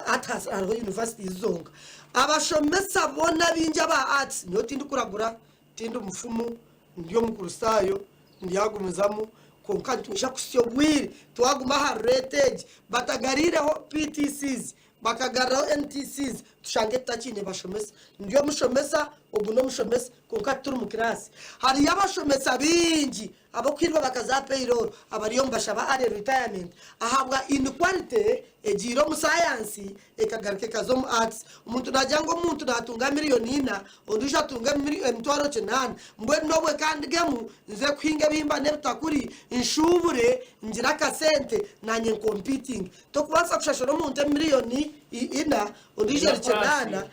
hati hariho universities zonka. Abashomesa boona abaingi aba arts, nyowe tindikuragura, tindi mufumu, ndi Omukristaayo, ndyagumizamu, kwonka nitwija kuhitsya obwire twaguma aha rate egi batagariireho PTCs Bakagaruraho NTCs tushange tutakiine bashomesa. Ndi omushomesa, ogu n'omushomesa kwonka tituri mu kiraasi. Hariyo abashomesa baingi ab'okuhirwa bakaza aha payroll abariyo nibashaba early retirement ahabwa inequality egiire omu sayansi ekagaruka ekaza omu arts. Omuntu naagira ngu omuntu naatunga miriyoni ina ondiijo atunga 800,000 mbwenu n'obwe kandigemu nze kuhinga ebihimba n'ebitakuri nshuubure ngire akasente naanye nkompitinge. Tokubaasa kushashura omuntu emiriyoni ina, ondiijo ni kinaana,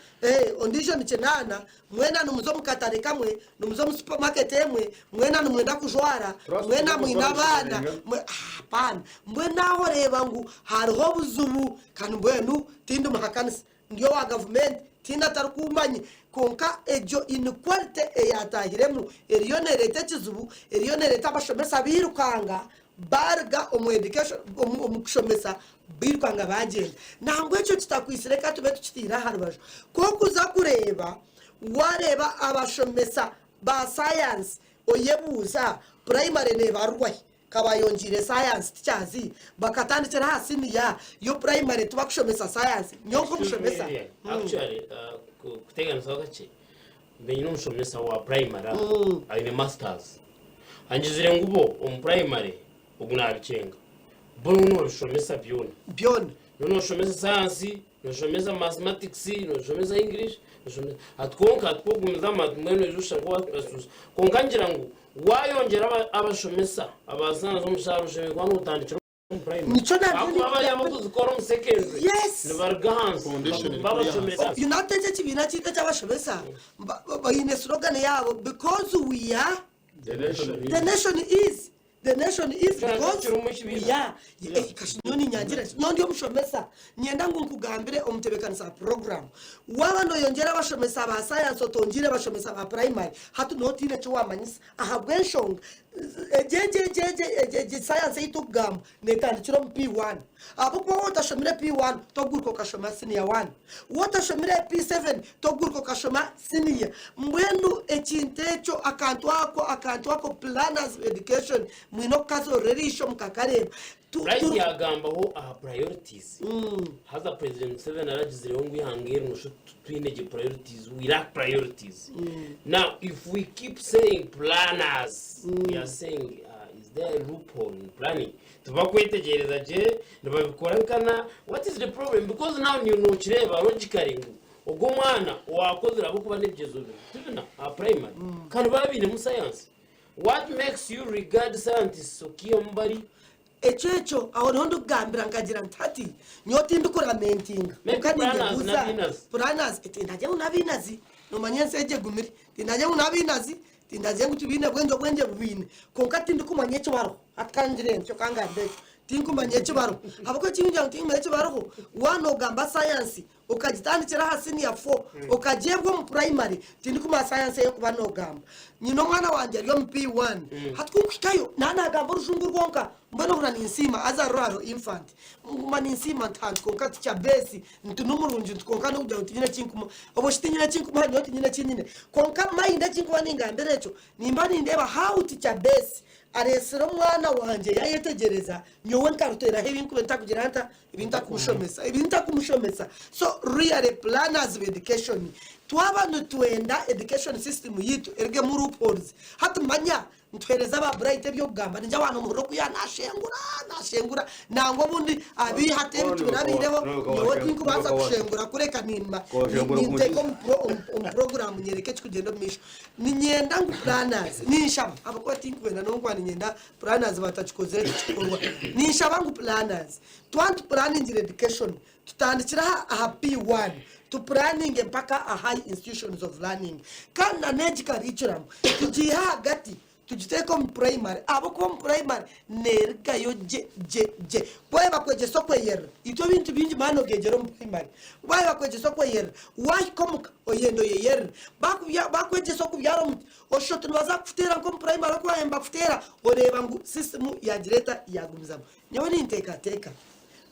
ondiijo ni kinaana, mwena nimuza omu katare kamwe, nimuza omu supamaketi emwe, mwena nimwenda kujwara, mwena mwine abaana, hapana. Mbwenu aho oreeba ngu hariho obuzibu kandi mbwenu tindi muhakanisa, ndi owa gavumenti, tihaine atarikuumanya, kwonka egyo inequality eyaatahiremu eriyo neereeta ekizibu, eriyo neereeta abashomesa bairukanga Baaruga omu education, omu kushomesa bairukanga baagyenda. Nangwa ekyo kitakwitsire ka tube tukitaire aha rubaju. Ku orikuza kureeba, waareeba abashomesa ba sayansi oyebuuza purayimare neebarirwa hi? Ka baayongyeire sayansi tikyazi, bakatandikira aha siniya yo purayimare tibakushomesa sayansi. Nyowe nk'omushomesa. Actually, kuteganisaho kakye, mbe nyine omushomesa wa purayimare aha, aine masters. Angizire ngu bo omu primary ogu nabikyenga bo nobishomesa byona. Byona. No noshomesa science, noshomesa mathematics, noshomesa English, noshomesa hati kwonka tikogumizamu hati mbwenu noija oshusha nkowaasuusa. Kwonka ngira ngu wayongyera abashomesa aba science omushahara oshemereire kuba notandikira omu primary. Nikyo nabyo Ahakuba bariya ndikugambira. abakuzikora omu secondary Yes. nibaruga ahansi Foundation eri kuri babashomesa. ahansi. United eki ekibiina kyaitu eky'abashomesa ba- ba- baine slogan yaabo because we are The nation The is. nation is The nation is Kyona because kirimu ekibiina. we are Eh, kashi nyowe ninyangira ki? Nyowe ndi omushomesa niinyenda ngu nkugambire omutebeekanisa wa puroguraamu waaba nooyongyera abashomesa ba sayansi otongiire abashomesa ba purayimari hati nooba otaine eki waamanyisa ahabw'enshonga egyo egyo egyo egyo egyo egyo sayansi ei turikugamba Neetandikira omu P1. Ahabw'okuba waaba otashomire P1, toguruka okashoma siniya wani. Waaba otashomire P7, toguruka okashoma siniya. Mbwenu ekintu ekyo, akantu ako, akantu ako planners education, mwine okukazorora eriisho mukakareeba. Tu, Right tu, yagambaho aha priorities haza president Museveni aragizireho ngu eihanga eri nosha twine gye priorities we lack priorities now if we keep saying planners we are saying uh, is there a loophole in planning tibakwetegyereza gye nibabikora nkana what is the problem because now ni nokireeba logically ngu ogwo omwana owakozire ahabw'okuba n'ebigyezo tibina aha primary kandi baba bainemu science what makes you regard scientists okiihamu bari Ekyo ekyo aho niho ndikugambira nkagira nti hati nyowe tindikuramentinga Maybe kwonka planners ninyebuuza n'abainazi. planners tindagye ngu n'abainazi nomanya ensi egi egumire tindagye ngu n'abainazi tindagye ngu tibaine bwengye obwengye bubaine kwonka tindikumanya eki bariho hati kangire ntyo kangambe ekyo tinkumanya eki bariho ahabw'okuba ekinkugira ngu tinkumanya eki bariho waaba nogamba sayansi okagitandikira aha siniya fo okagyebwa omu purayimare tindikumanya sayansi ei orikuba noogamba. Nyine omwana wangye ari omu P1 hati ku nkuhikayo naaba naagamba orujungu rwonka mbwenu ohurira ninsiima haza hariho hariho infant nguma ninsiima nti hanti kwonka tikya beesi nti nimurungi nti kwonka n'okugira ngu tinyine eki nkumuha obwo shi tinyine eki nkumuha nyowe tinyine eki nyine kwonka mayindi eki nkuba ningambira ekyo nimba nindeeba how tikya beesi areetsire omwana wangye yaayetegyereza nyowe nkaruteeraho ebi nkuba ntakugira nta? Ebi ntakumushomesa, ebi ntakumushomesa. So. really planners b'education twaba nitwenda education system yaitu erugemu loopholes hati manya Nituheereza aba Bright eby'okugamba, ningira waaba nomuhurira okuya nashengura, nashengura, nangwa obundi abiiha ati ebintu birabaireho, nyowe tinkubaasa kushengura kureka nimba ninteeka omu omu puroguraamu nyereke ekirikugyenda omu maisho. Niinyenda ngu planners, ninshaba ahabw'okuba tinkwenda n'obu nkuba niinyenda planners batakikozire tikikorwa. Ninshaba ngu planners, twaba nitupuraningira education, tutandikire aha P1, tupuraninge mpaka aha high institutions of learning kandi na n'egi curriculum tugiihe ahagati tugiteeke omu primary ahabw'okuba omu primary neerugayo gye gye gye. Waaba bakwegyesa okweyerera, itwe ebintu bingi manya noobyegyera omu primary. Waaba bakwegyesa okweyerera, waahika omuka oyenda oyeyerere. Bakwegyesa okubyara omuti, oshusha oti nibaza kukuteera nk'omu primary oku baabaire nibakuteera, oreeba ngu system yaagira eta yaagumizamu. Nyowe ninteekateeka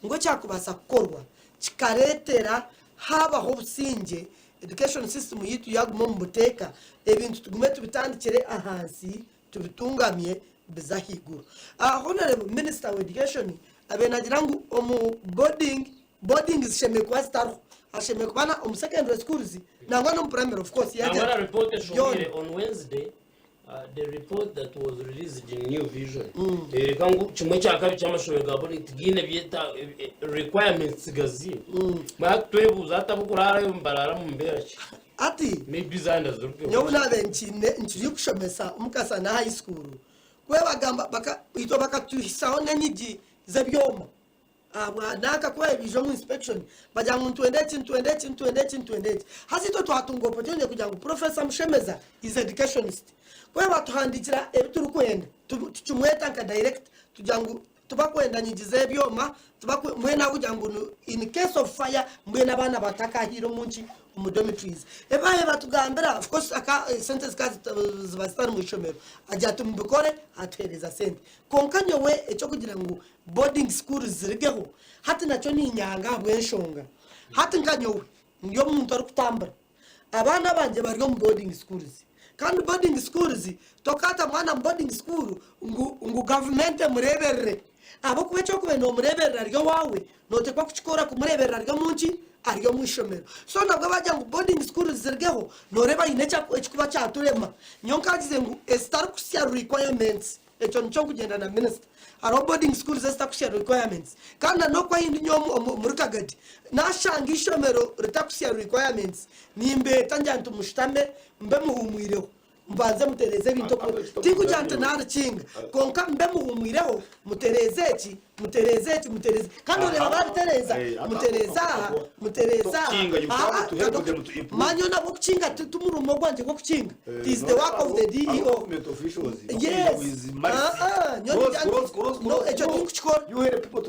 ngu ekyakubaasa kukorwa kikareetera haabaho obusingye, education system yaitu yaaguma omu buteeka, ebintu tugume tubitandikire ahansi tubitungamye bize ahaiguru. Honourable Minister wa Education abaire naagira ngu omu boarding, boarding zishemereire kuba zitariho, hashemereire kuba na omu secondary schools nangwa n'omu primary of course Nangwa yaagira na report byona. eshohweire on Wednesday The report that was released in New Vision neyoreka ngu kimwe kya kabiri ky'amashomero ga boarding tigaine requirements gaziine. Mbwenu hati twebuuza hati ab'okuraarayo nibaraara mu mbeera ki? Hati Maybe zaayenda zirugeho. nyowe naabaire nkiine nkiri kushomesa omu Kasana High School, ku bagamba itwe bakatuhisaho n'enyigi z'ebyoma. Ahabwa naaka ku baabaire omu inspection bagira ngu nitwenda eki, nitwenda eki, nitwenda eki, nitwenda eki. Haza itwe twatunga opportunity kugira ngu Professor Mushemeza is educationist. Ku baabaire batuhandiikira ebi turikwenda, tukimweta nka director tugira ngu tibakwenda nyigi z'ebyoma, mbwenu ahabw'okugira ngu in case of fire mbwenu abaana batakahiire omu nki, omu dormitories. Ebi baabaire batugambira, of course sente zikaba ziba zitari mu ishomero, agira ati mubikore atuheereza sente. Kwonka nyowe eky'okugira ngu Boarding schools zirigeho hati nakyo ninyanga ahabw'enshonga hati nka nyowe ndi omuntu arikutambura abaana bangye bari omu boarding schools kandi boarding schools tokaata mwana mu boarding school ngu ngu gavumenti emureeberere ahabw'okuba eki orikuba nomureeberera ari owaawe noteekwa kukikora kumureeberera ari omu nki ari omu ishomero so nabwo baagira ngu boarding schools zirigeho noreeba haine ekikuba kyaturema nyowe nkagize ngu ezitarikuhitsya requirements Ekyo nikyo nkugyenda na minisita. Hariho boarding schools ezitakuhitsya requirements kandi na n'oku ahi ndi nyowe omuri Kagadi nashanga eishomero ritakuhitsya requirements nimbeeta ngira nti mushutame mbe muhumwireho mbanze mutereeze ebintu oku tinkugira nti narikinga kwonka mbe muhumwireho mutereeze eki mutereeze eki mutereeze kandi oreeba babitereeza mutereeze aha mutereeze aha aha manya nabwo okukinga ti murimo gwangye gw'okukinga it is the work of the DEO. Yes. Ah, ah, nyowe ningira nti, no, ekyo tinkukikora.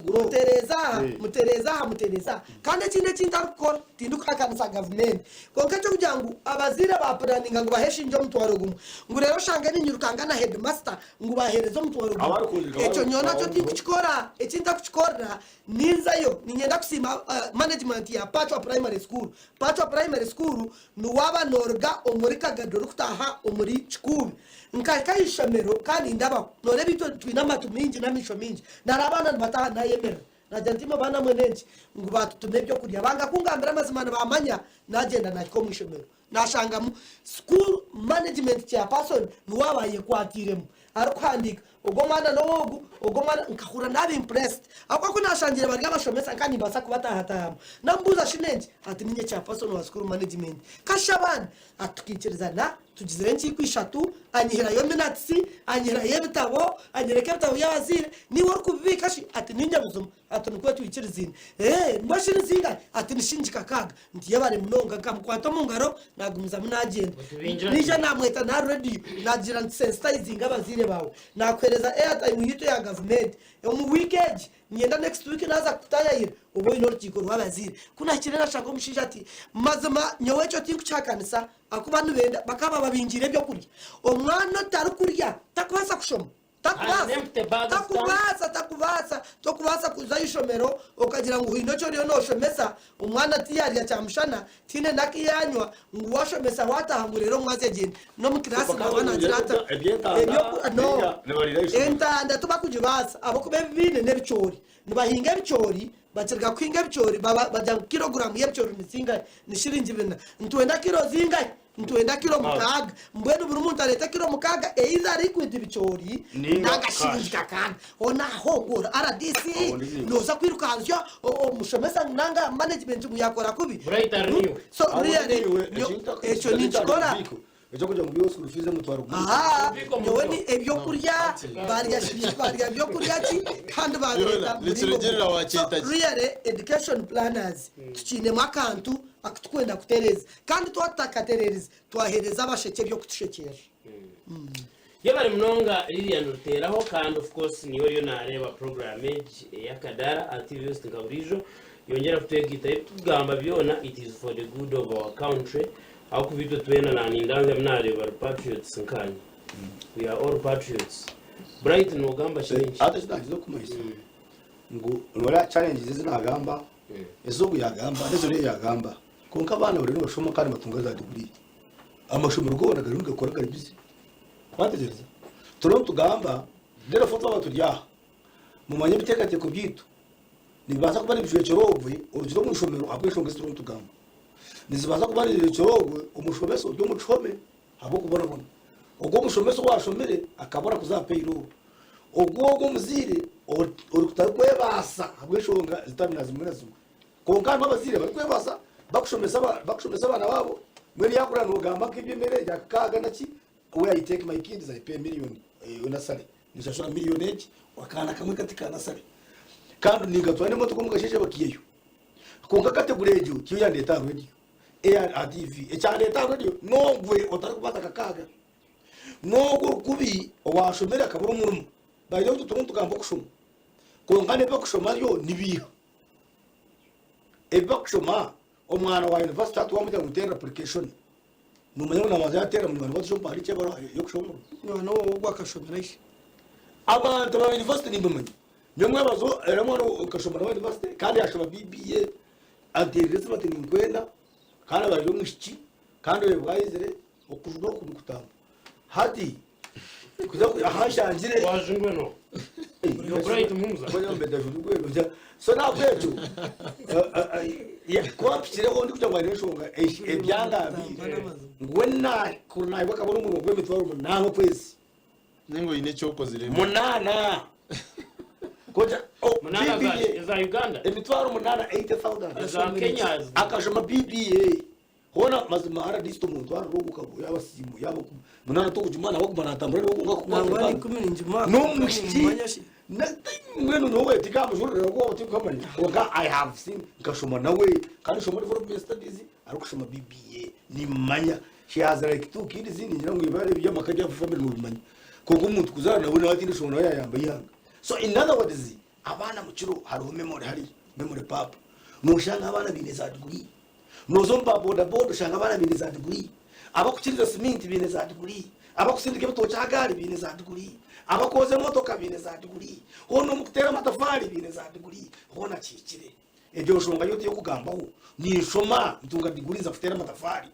Mutereeze aha, mutereeze aha, mutereeze aha. Kandi ekindi eki ntarikukora, tindikuhakanisa gavumenti. Kwonka eky'okugira ngu abazaire baapuraninga ngu bahe shingi omutwaro gumwe, ngu reero oshange niinyirukanga na heedimasita ngu baaheereza omutwaro gumwe, ekyo nyowe nakyo tinkukikora. Eki ntarikukikorera, ninzayo, niinyenda kusiima management ya Pachwa Primary School. Pachwa Primary School Ni waaba nooruga omuri Kagadi orikutaaha omuri Kikuubi, nkahika aha ishomero kandi ndabaho. Nooreeba itwe twine amatu maingi n'amaisho maingi. Nari abaana nibataaha naayemerera. Naagira nti, Imwe baana mwe n'enki? Ngu baatutuma ebyokurya. Banga kungambira amazima nibaamanya. Naagyenda naahika omu ishomero naashangamu school management chairperson niwe aba ayekwatiiremu arikuhandiika Ogwo omwana n'ow'ogu, ogwo omwana, nkahurira naaba impressed ahabw'okuba ku naashangire bari abashomesa nkaba nimbaasa kubataahataahamu. Naamubuuza shi n'enki? Ati niinye chairperson wa school management. Kasha abaana! Ati tukaikirizana, tugizire enkiiko ishatu, anyihirayo minutes, anyihirayo ebitabo, anyereka ebitabo by'abazaire, niiwe orikubibiika shi? Ati niinye buzima. Ati nikwo twikirizaine. Ee, mbwenu shi ni zingahi? Ati ni shingi kakaaga. Nti yebare munonga. Nkamukwata omu ngaro naagumizamu naagyenda. Otubingira Naija ki? naamweta n'aha rediyo naagira nti sensitizinga abazaire baawe. Naakuheereza airtime yaitu eya gavumenti. Omu wiiki egi, niinyenda next week naaza kukutaayayira obe oine orukiiko rw'abazaire. Ku naahikire naashanga omushaija ati, Mazima nyowe ekyo tinkukihakanisa ahakuba nibenda bakaba bababingiire ebyokurya. Omwana otarikurya takubaasa kushoma. Takubaasa, takubaasa, takubaasa. Tokubaasa kuza aha ishomero okagira ngu haine eki oriyo nooshomesa, omwana tiyarya kyamushana, tihaine n'aki yaanywa, ngu waashomesa waataaha ngu reero omwazi agyende. N'omu kiraasi naaba naagira ata? Ebyoku, no. Entanda tibakugibaasa ahabw'okuba ebi baine n'ebicoori. Nibahinga ebicoori. Bakiriga kuhinga ebicoori baba bagira ngu kiroguramu y'ebicoori ni zingahi? Ni shiringi bina. Nitwenda kiro zingahi? Nitwenda kiro mukaaga. Mbwenu buri muntu areete kiro mukaaga either liquid bicoori Ninga nanga shiringi cash. kakaaga. Honaho ngu ori RDC Aho ndi niiwe. nooza kwirukanzya omushomesa ngu nanga management ngu yakora kubi. Bright ari niiwe. So Aho ndi really niiwe, nyo ekintu ekyo ninkikora. Ekyokugira ngu biihe school fees emutwaro gumwe. Ahaa, Biko nyowe muryo. ni ebyokurya barya barya byokurya ki kandi babireeta Yoona, mu muringo nikirugirira gumwe. wakyeta So ki? really education planners tukiinemu akantu aku tukwenda kutereeza kandi twaba tutakatereerize twaheereza abasheki eby'okutushekyerera. Yebare munonga Lilian Ruteraho kandi of course niiwe oriyo nareeba program egi ey'akadaara aha TV West nka buriijo yongyera kutwegaita ebitukugamba byona it is for the good of our country ahakuba itwe twena nanindanzya nareeba bari patriots nkanye we are all patriots Bright nogamba ki nenki? Hati eki naakiza okumanyisa ngu noreeba challenges ezi nagamba ezi ogu yagamba n'ezi oriya yagamba kwonka abaana bariyo nibashoma kandi nibatunga za diguri. Amashomero goona gariyo nigakora gari busy. Wategereza? Turiyo nitugamba therefore twaba turi aha mumanye ebiteekateeko byaitu nibibaasa kuba nibicwekyera obwe orugire omu ishomero ahabw'enshonga ezi turiyo nitugamba. Nizibaasa kuba nizicwekyera obwe omushomesa ori omu kihome ahabw'okubonabona. Ogwo omushomesa owaashomire akabura kuza aha payroll. Ogwo ogwo omuzaire orikutarikwebaasa ahabw'enshonga zitari na zimwe na zimwe. Kwonka harimu abazaire barikwebaasa bakushomesa bakushomesa abaana baabo, mbwenu yaakureba noogamba nk'eby'emere ya kakaaga na ki, we I take my kids I pay million nasare, ninshashura million egi akaana kamwe kati ka nasare. Kandi ningatwara n'emotoka omu kasheeshe bakiihayo. Kwonka category egyo tiyo yandeeta aha radio, aha TV. Ekyandeeta aha radio n'ogwe otarikubaasa kakaaga, n'ogwe orikubi owaashomire akabura omurimo. By the way itwe turiyo nitugamba okushoma, kwonka n'eby'okushoma byo nibiiha? Ebi bakushoma, omwana wa university hati wamugira ngu teera application, nomanya ngu nabanza yateera munywani we ati mpandiikye ebaruha y'okushoma omurimo. Munywani wowe ogwo akashomera hi? Abantu ba university nimbamanya. Nyowe mwebazo era omwana nkashoma nawe university kandi yashoma BBA, anteerire esimu ati ninkwenda kandi aba ari omwishiki kandi obu bwayizire okujunwa oku nikutamba. Hati kuza ahanshangire Wajungwe no. Yo Bright Muhumuza. So nahabwekyo kwampikireho ndikugira ngu aine enshonga ebyangambiire ngu we naahibwa akabona omurimo gw'emitwaro munaana okwezi. Ninga oine eki okozire. Munaana! Koja Munaana za eza Uganda? Emitwaro munaana 80,000. Eza Kenya. Akashoma BBA. Hoona mazima rdc omuntu arira ogu kabo yaba simu yaba ku munana tokugimanya nawe aguma natambura niwe kwonka akukwatira Nangwa bag n'ikumi ningimuha kwonka n'omwishiki nimmanya shi. mbwenu nyowe tinkamujurira ahabw'okuba tinkamanya kwonka I have seen nkashoma nawe kandi nshoma development studies arikushoma BBA nimmanya she has like two kids ningira ngu ebi eby'amaka ebya family nobimanya kwonka omuntu kuzaara nawe nawe hatiine nshonga nawe yayamba eihanga so in other words abaana mukiro hariho memory hariya memory pap noshanga abaana baine za degree Nooza omu ba bodaboda oshanga abaana baine za diguri, abakukiriza siminti baine za diguri, abakusindika ebitookye aha gaari baine za diguri, abakwoza emotoka baine za diguri, hoona omu kuteera amatafaari baine za diguri, hoona kihikire. Egyo nshonga yo tiy'okugambaho. Ninshoma ntunga diguri nza kuteera amatafaari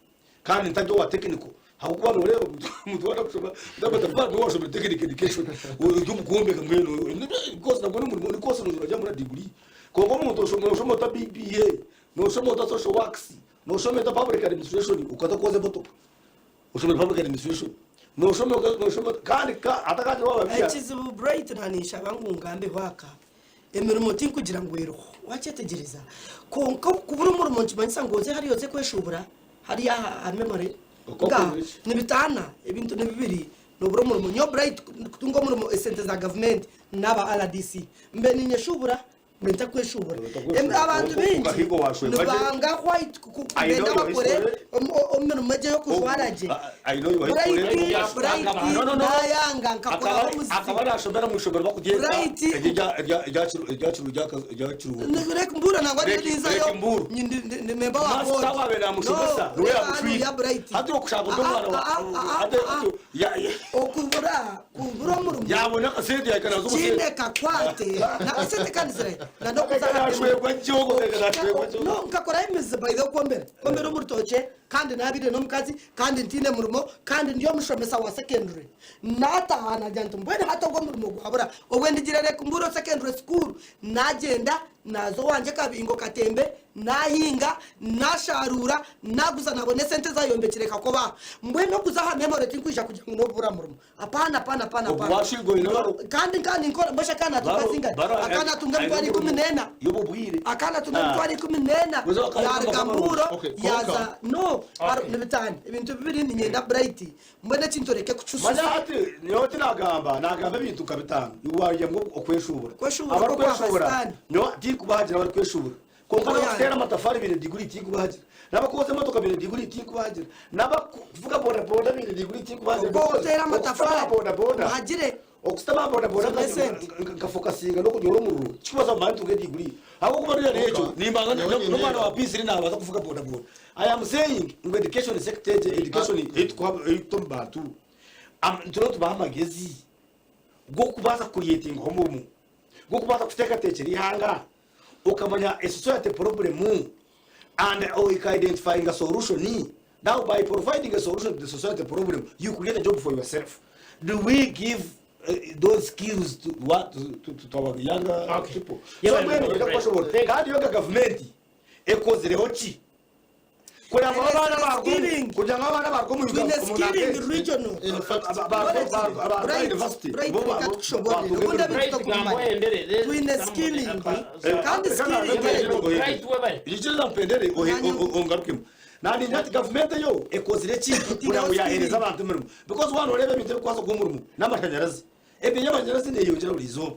kandi ntari owa tekiniko ahabw'okuba nooreeba omuntu waaba arikushoma kuteera amatafaari niwe waashomire tekiniko education ori omu kwombeka mbwenu course nagwo n'omurimo ni course nooza muri diguri. Kwonka omuntu noshoma ota BBA Noshoma ota social works, noshoma ota public administration okaza kwoza emotoka oshomere public administration noshoma noshoma ota kandi ka atakagira wababiha Ekizibu Bright na ninshaba ngu ngambeho aka, emirimo tinkugira ngu eriho wakyetegyereza kwonka kubura omurimo nikimanyisa ngu oze hariya oze kweshubura hariya aha memory Okokugira ki? nibitaana ebintu ni bibiri nobura omurimo nyowe Bright kutunga omurimo esente za gavumenti naba RDC mbe ninyeshubura Mbe ntakweshubura. Abantu baingi nibanga white benda bakore omu mirimo egyo ey'okujwara gye. Bright Bright nayanga nkakoraho omuziki. Bright Reka mbuura nangwa ndiyo ninzayo ndi member wa board. No reba hanuya Bright. Okubura kubura omurimo yabona akasente yahika naza omu tikiine sente kakwate n'akasente kandi zirahi na n'okuza aha nashwerwa gyo nashwerwa gyo No, nkakoraho emizi by the way kwombera kwombera omu rutookye kandi naabaire n'omukazi kandi ntiine murimo kandi ndi omushomesa wa secondary naataaha nagira nti mbwenu hati ogu omurimo gwabura obwe ndigire reka mbuure secondary school naagyenda. Naaza owangye Kabingo Katembe, naahinga, naasharuura, naaguza naabona esente ezi ayombekire kakoba aha. Mbwenu okuza aha memory tinkwija kugira ngu n'obubura murimo. Apaana, apaana, apaana, Ogu apaana. waashiga oine baro. Kandi nka ninkora, mbwenu shi akaba naatunga Baro, zingahi? baro Akaba naatunga aine emitwaro ikumi omurimo n'ena. y'obubwire. Akaba naatunga Ah. emitwaro 14, Kweza akaba yaaruga akaba Mbuuro, Okay, kwonka. yaaza, no, hariho, Okay. ni bitaano. Ebintu bibiri niinyenda Bright, Mbwenu eki nitureke Manya kucususa. hati nyowe tinagamba, nagamba ebintu nka bitano. Iwe warugyemu okweshuubura. Kweshuubura kwo kwa Abarikweshuubura Sitaane. nyowe tinkubahagira abarikweshuubura. Kwonka Oyange. n'abakuteera amatafari baine diguri tinkubahagira. N'abakwozya emotoka baine diguri tinkubahagira. N'abakuvuga bodaboda baine diguri tinkubahagira. Ogwo Because okuteera okusitama aha amatafari bodaboda, muhagire. okusitama aha bodaboda Zine esente. nkafokasinga n'okunyora omuriro tikikubaasa kumara ntunge diguri. Ahabw'okuba ruriya n'ekyo nimbanza Nyowe n'omwana nindeeba. wa P3 naabaasa kuvuga bodaboda. I am saying ngu education sector egi education ei tukuha ei tuta omu bantu am nituriyo nitubaha amagezi g'okubaasa kucreatingaho omurimo, g'okubaasa kuteekateekyera eihanga, okamanya a society problem and oka identifyinga solution. Now by providing a solution to the society problem, you create a job for yourself. Do we give those skills to what to our younger Okay. people? Yeah, So but- mbwenu niinyenda kubashoboorora. Thank- Kandi yo nka gavumenti Ekozireho ki? Kugira ngu abaana baruga omu- kugira ngu abaana baruga omu Twine Uganda- omu skilling Nambezi, regional. In fact, Knowledge, baruga Bright, university, Bright, bo reka tukushoborere. batunga Ubundi emirimo. ebintu Bright, tokumanya. gamba oyendere. There's Twine somebody skilling. Kandi Reka skilling nabe egyo. ohendere. Bright, webale. Ikiriza mpendere ongarukemu. Nandi ati gavumenti yo ekozire ki kugira ngu yahereza abantu emirimo? Because waaba noreeba ebintu ebikubaasa kuha omurimo n'amashanyarazi. Ebeeyi y'amashanyarazi neyeyongyera buri izooba.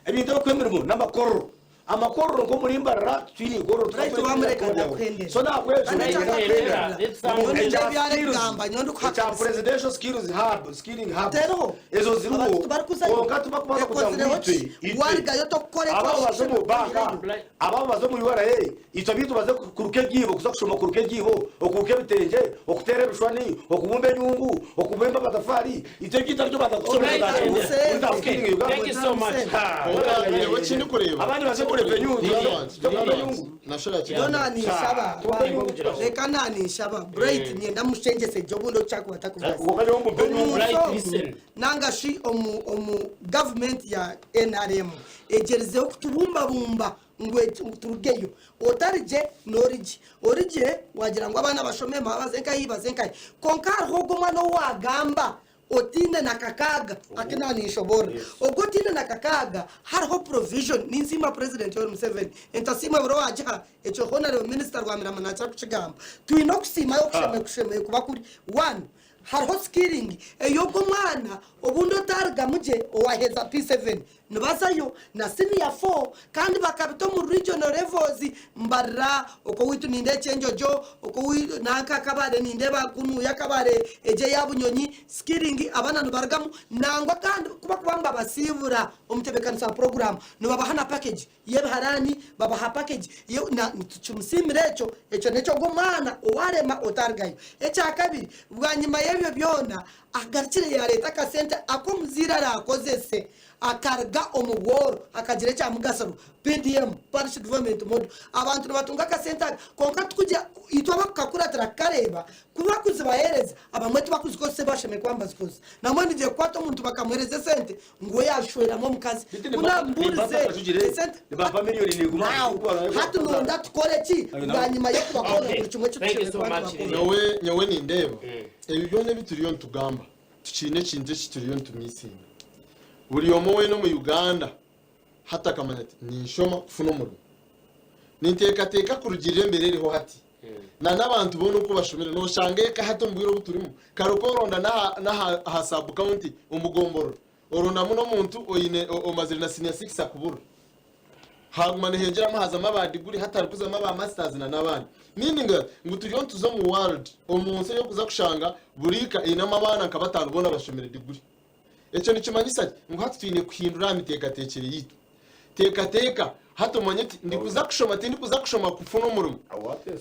Ebintu ebikuha emirimo n'amakorero. Amakorero nk'omuri Mbarara titwine ikorero Right, wamureka ndakuhendera. So nahabwekyo Kandi niinyenda kuhendera. kuhendera. Nyowe Ekya nindeeba ebi skills, arikugamba, nyowe ekya ndikuhakanisa. presidential skills hub, skilling hubs. Teriho. Ezo ziriho. Abantu tibarikuzayo. Kwonka tibarikubaasa kugira ngu Ekozireho itwe, ki? itwe. Warugayo tokukora eki Ababo baza omu banka, washusha. ababo baza omu URA, itwe abaitu baze kuruka ebyibo, kuza kushoma kuruka ebyibo, okuruka ebitengye, okuteera ebishushani, okubumba enyungu, okubumba amatafari, itwe ebyaitu aribyo baza kushomesa Alright, za and- kigo. Okay, Skilling Uganda. thank you so much. Ha, Kwonka nyowe eki ndikureeba abandi baze kureba enyungu, Munywani wangye, nashora Nyowe naninshaba reka naninshaba Bright niinyenda mushengyese gye obundi okyakuba atakubaasa. Bright, Omuntu listen. ogu nanga shi omu omu gavumenti ya nrm egyerizeho kutubumbabumba ngu ngu turugeyo. Otari gye n'ori gye. Ori gye wagira ngu abaana bashome baze nkahi baze nkahi. Kwonka hariho ogwo omwana ou waagamba Otaine na kakaaga ati na ninshoboorora. Ogwo otaine na kakaaga hariho provision. Ninsiima President Yoweri Museveni. Entasiimwa buri owagiha, ekyo Honarebo Minisita Rwamirama nakira kukigamba. Twine okusiimayo okushemere kushemereire kuba kuri one, hariho skilling ey'ogwo omwana obundi otarigamu gye owaheza P7 Nibazayo na siniya fo kandi bakabita omu regional levels mbarira okoweitu nindeeba kyenjojo okoweitu nanka kabare nindeeba kunuya kabare egyo eya bunyonyi skilling abaana nibarugamu nangwa kandi kubakuba nibabasiibura omutebekanisa wa program nibabaha na package yebiharani babaha package ye na tukimusiimire ekyo ekyo nekyogwo omwana owarema otarugayo ekyakabiri bwanyima yebyo byona Agarukire yaareeta akasente aku omuzaire araakozese akaruga omu bworo akagira ekyamugasirwa. PDM, Parish Development Model, abantu nibatunga akasente aka kwonka tikugira itwe abarikukakuratira kukareeba ku barikuzibaheereza abamwe tibakuzikozesa ebi bashemereire kuba nibazikozesa. Nambwenu nigiye kukwata omuntu bakamuheereza esente ngu we yaashweramu omukazi. Ku naamubuurize esente Now, hati noyenda tukore ki bwanyima y'okubakorera buri kimwe eki Thank you tushemereire so kuba much, nitubakorera? Nyowe nyowe nindeeba ebi byona ebi turiyo nitugamba tukiine ekintu eki turiyo nitumisinga. Buri omwe weena omu Uganda hati akamanya ati ninshoma kufuna omurimo. Ninteekateeka kurugiirira embeera eriho hati na n'abantu boona oku bashomire noshanga eka hati omu bwire obu turimu kare okoronda n'aha n'aha aha sub county omu gomborora orondamu n'omuntu oine omazire na senior six akubura. Haguma nihengyeramu hazamu aba diguri hati harikuzamu aba masters na n'abandi. Meaning that ngu turiyo nituza omu world, omu nsi ey'okuza kushanga buri ka einemu abaana nka bataano boona bashomire diguri. Ekyo nikimanyisa ki? Ngu hati twine kuhindura aha miteekateekyere yaitu. Teekateeka hati omanye oti ndikuza kushoma tindikuza kushoma kufuna omurimo.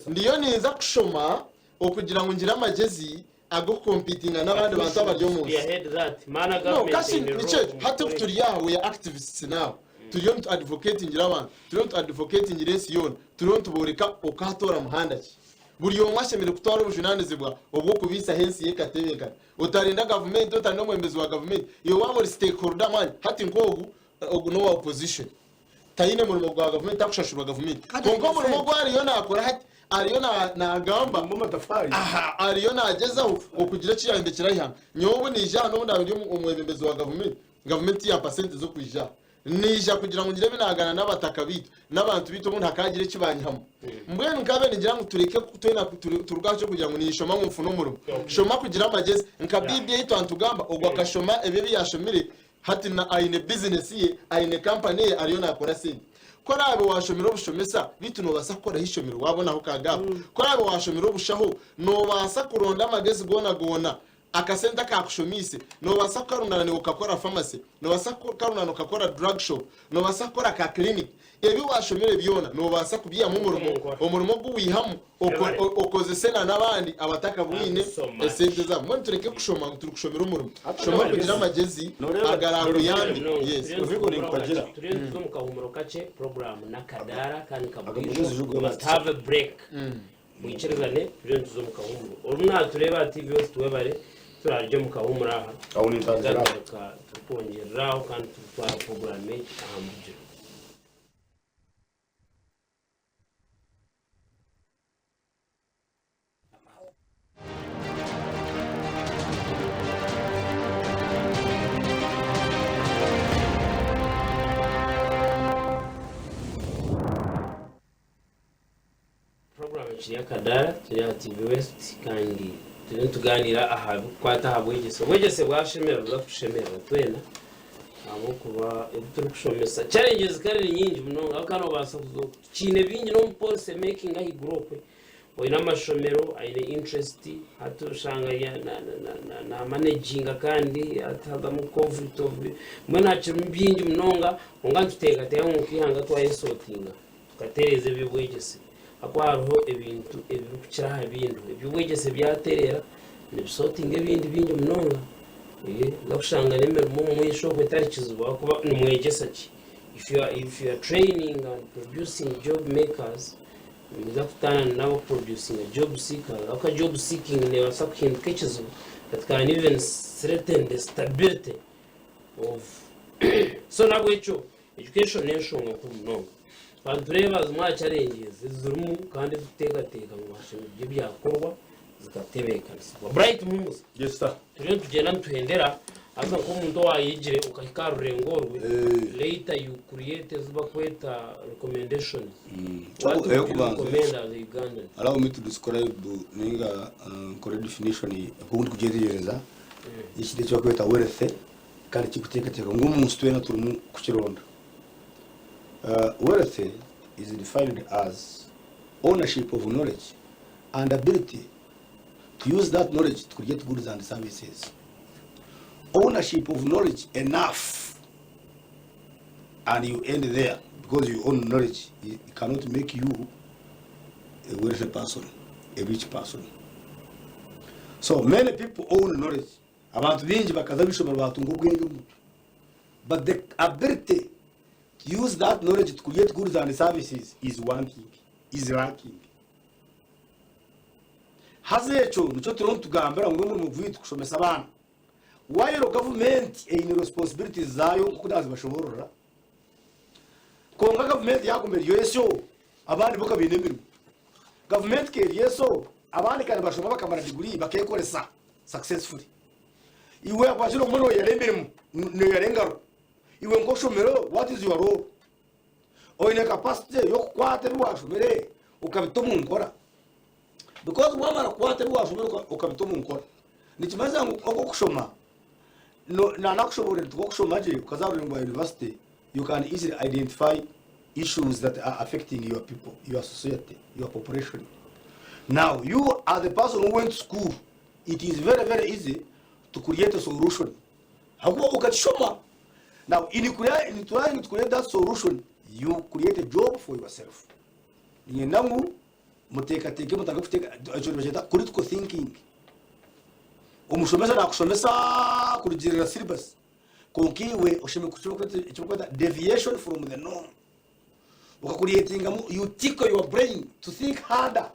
Ndiyo ninza kushoma okugira ngu ngire amagyezi ag'okukompitinga n'abandi bantu abari omu nsi. No, kasi nikyo ekyo. Hati obu turi aha, we are activists now. Turiyo nitu advocatingira abantu, turiyo nitu advocatingira ensi yoona, turiyo nitubooreka okaatoora muhanda ki. Buri omwe ashemereire kutwara obujunaanizibwa obw'okubiisaho ensi ye ekatebeekana. Otarinda gavumenti, otarinda omwebembezi wa gavumenti. Iwe waaba ori stakeholder manya, hati nk'ogu, ogu n'owa opposition. Taine murimo gwa gavumenti, takushashurwa gavumenti. Kandi Kwonka aine omurimo sente. ogu ariyo naakora hati, ariyo na- naagamba Gumba amatafaari. aha ariyo nagyezaho okugira eki yayombekera ihanga. Nyowe obu naija aha n'obu naaba ndi omwebembezi wa gavumenti, gavumenti tiyampa sente z'okwija aha. Naija kugira ngu ngire ebi naagana n'abataka baitu n'abantu baitu obundi hakaagira eki banyihamu. Mbwenu nkabe ningira ngu tureke twena turuge aha ky'okugira ngu ninshoma ngu nfune omurimo. Shoma kugira amagyezi. Nka Bible ei twantugamba, ogwo akashoma ebyo ebi yaashomire hati na aine bizinesi ye, aine kampani ye ariyo naakora sente. Ku oraabe waashomire obushomesa, beitu noobaasa kukoraho eishomero waabonaho ka gaapu. Ku oraabe waashomire obushaho, noobaasa kuronda amagezi goonagoona Akasente akaakushomeise noobaasa kukarundaana naiwe okakora pharmacy, noobaasa kukarundaana okakora drug shop, noobaasa kukora ka clinic. Ebi waashomire byona noobaasa kubyihamu omurimo, omurimo ogu waihamu okozese na n'abandi abatakabwine esente zaabo. Mbwenu tureke kushoma ngu turikushomera omurimo. Shoma kugira amagyezi agaraakuyambe. Yes. Turiyo nituza omu kahumuro kakye, puroguraamu n'akadaara kandi nka buriijo, we must have a break. Mwikirizane turiyo nituza omu kahumuro. Orimu natureeba aha TV waitu twebare turarugye omu kahumuro aha. Aho nintandikira aho. Tuzagaruka turikwongyerera aho kandi turikutwara puroguraamu egi aha mbugiro. Puroguraamu ekiri Akadaara turi aha TV West kandi turiyo nitugaaniira aha birikukwata aha bwegyese. Obwegyese bwashemera buza kutushemerera twena ahabw'okuba ebi turikushomesa challenges kare ni nyingi munonga ahabw'okuba noobaasa kuza tukiine bingi n'omu policy making ahaiguru okwe oine amashomero aine interest hati oshanga na managinga kandi hati hazamu conflict of mbwenu hakirimu bingi munonga kwonka nituteekateeka ngu nk'eihanga twayesotinga. Tukatereeza eby'obwegyese ahakuba hariho ebintu ebirikukira aha bindi. Eby'obwegyese byatereera nibisotinga ebindi bingi munonga. Oza kushanga n'emirimo omu maisho okwo etari kizibu ahakuba nimwegyesa ki? If you are, if you are training and producing job makers, nimuza kutaana n'abakuproducinga job seekers ahakuba job seeking neebaasa kuhinduka ekizibu that can even threaten the stability of so n'ahabw'ekyo Education n'enshonga nkuru munonga. Twaba nitureeba zimwe aha challenges ezirimu kandi ezikuteekateeka ngu hashemereire kugira ebyakorwa zikatebeekanisibwa. Bright Muhumuza, Yes sir. turiyo nitugyenda nituhendera haza nk'omuntu owaayegire okahika aha rurengo orwe, Eh. later you create ezi bakweta recommendations. Ky'oku- What would you ey'okubanza. recommend as a Ugandan? Allow me to describe ninga nkore definition oku ndikugyetegyereza ekintu eki barikweta wealth kandi kirikuteekateekwa ngu omunsi twena turimu kukironda. Wealth is defined as ownership of knowledge and ability to use that knowledge to create goods and services. Ownership of knowledge enough and you end there because you own knowledge it cannot make you a wealthy person, a rich person. So many people own knowledge Abantu baingi bakaza omu ishomero baatunga obwengye omu mutwe but the ability to use that knowledge to create goods and services is wanting, is lacking. Haza ekyo nikyo turiho nitugambira ngu n'omurimo gwaitu kushomesa abaana. While gavumenti eine responsibilities zaayo nk'oku naazibashoboorora, kwonka gavumenti yaaguma eri esyo, abandi bo ka baine emirimo. Gavumenti ka eri eso, abandi ka nibashoma bakamara diguri bakeekoresa successfully. Iwe akwasire okumwe noyera emirimo, noyera engaro. Iwe nk'oshomire what is your role? Oine capacity y'okukwata ebi washomire okabita omu nkora? Because wamara kukwata ebi washomire okabita omu nkora, nikimanyisa ngu okwo okushoma, nanakushoboorora nti okushoma gye okaza aha rurengo rwa university, you can easily identify issues that are affecting your people, your society, your population. Now, you as a person who went to school, it is very, very easy to create a solution. Ahakuba okakishoma. Now, in, crea in trying to create that solution, you create a job for yourself. Niinyenda ngu muteekateeke mutandike kuteeka ekyo nibakyeta critical thinking. Omushomesa naakushomesa kurugiirira syllabus. Kwonka iwe oshemereire kukora eki barikweta deviation from the norm. Okacreatingamu, you tickle your brain to think harder.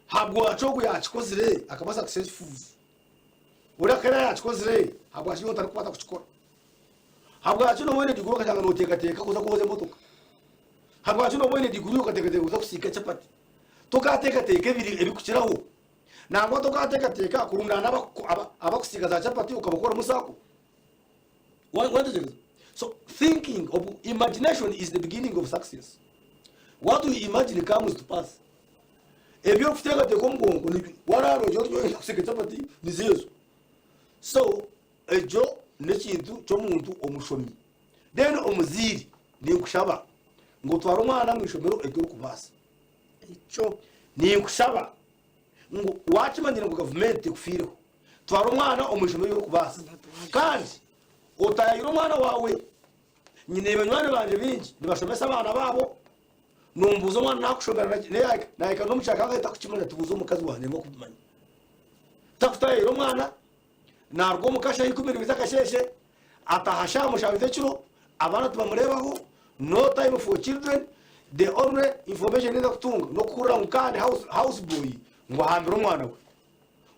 Habwaki ogu yaakikozire akaba successful? Ori akaba yaakikozire, habwaki iwe otarikubaasa kukikora? Habwaki nooba oine diguri okashanga nooteekateeka kuza kwoza emotoka? Habwaki nooba oine diguri okateekateeka kuza kusiika chapati? Tokaateekateeka ebiri ebirikukiraho. Nangwa tokaateekateeka kurundaana abakusiika za chapati okabakoramu saako. Watekyereza? So thinking of imagination is the beginning of success. What you imagine comes to pass. Ebi orikuteekateeka omu bwongo waraara ogira oti nyowe kusiika chapati nizo ezo. So ekyo n'ekintu ky'omuntu omushomi. Then omuzaire ninkushaba ngu otware omwana omu ishomero eri orikubaasa. Ekyo. Ninkushaba ngu wakimanyire ngu gavumenti tekufiireho, twara omwana omu ishomero eri orikubaasa. Kandi otayayire omwana waawe. Nyine banywani bangye baingi nibashomesa abaana baabo, nombuuza omwana nakushomera nahika n'omukyaro akanga takukimanya tubuuze omukazi wangye niwe akubimanya. Takutayayira omwana, naruga omuka shaaha 12 z'akasheeshe, Ataaha shaaha mushanju z'ekiro, abaana tibamureebaho, no time for children, the only information ei kutunga n'okuhurira ngu kandi house, house boy ngu ahambire omwana we.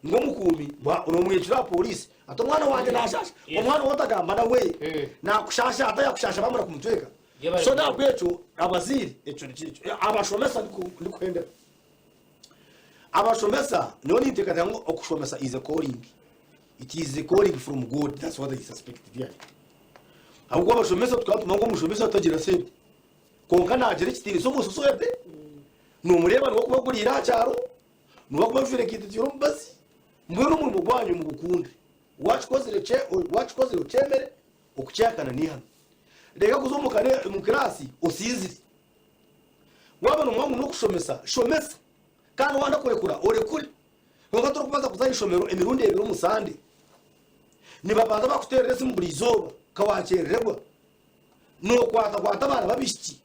Ngu omukuumi nomwecura aha police ati omwana wangye nashasha, omwana ou otagamba nawe nakushasha ata yakushasha bamara kumutweka. So nahabwekyo abazaire ekyo nikyo ekyo. Abashomesa ndikuhendera. Abashomesa nyowe ninteekateeka ngu okushomesa is a calling. It is a calling from God, that's what I suspect really. Ahabw'okuba abashomesa tukaba tumanya ngu omushomesa tagira sente. Kwonka naagira ekitiinisa omu society, nomureeba niwe okubaguriira aha kyaro, niwe akuba ajwaire enkaito etiire omubazi. Mbwenu omurimo gwanyu mugukunde. Wakikozire kye wakikozire okyemere, okukyehakana n'eihano. Reka kuza omu kare omu kiraasi osinzire. Waaba nomanya ngu n'okushomesa, shomesa. Kandi waaba kurekura, orekure. Kwonka torikubaasa kuza aha ishomero emirundi ebiri omu Sande. Nibabanza bakuteerera esimu buri izooba nka wakyerererwa. Nookwatakwata abaana b'abaishiki,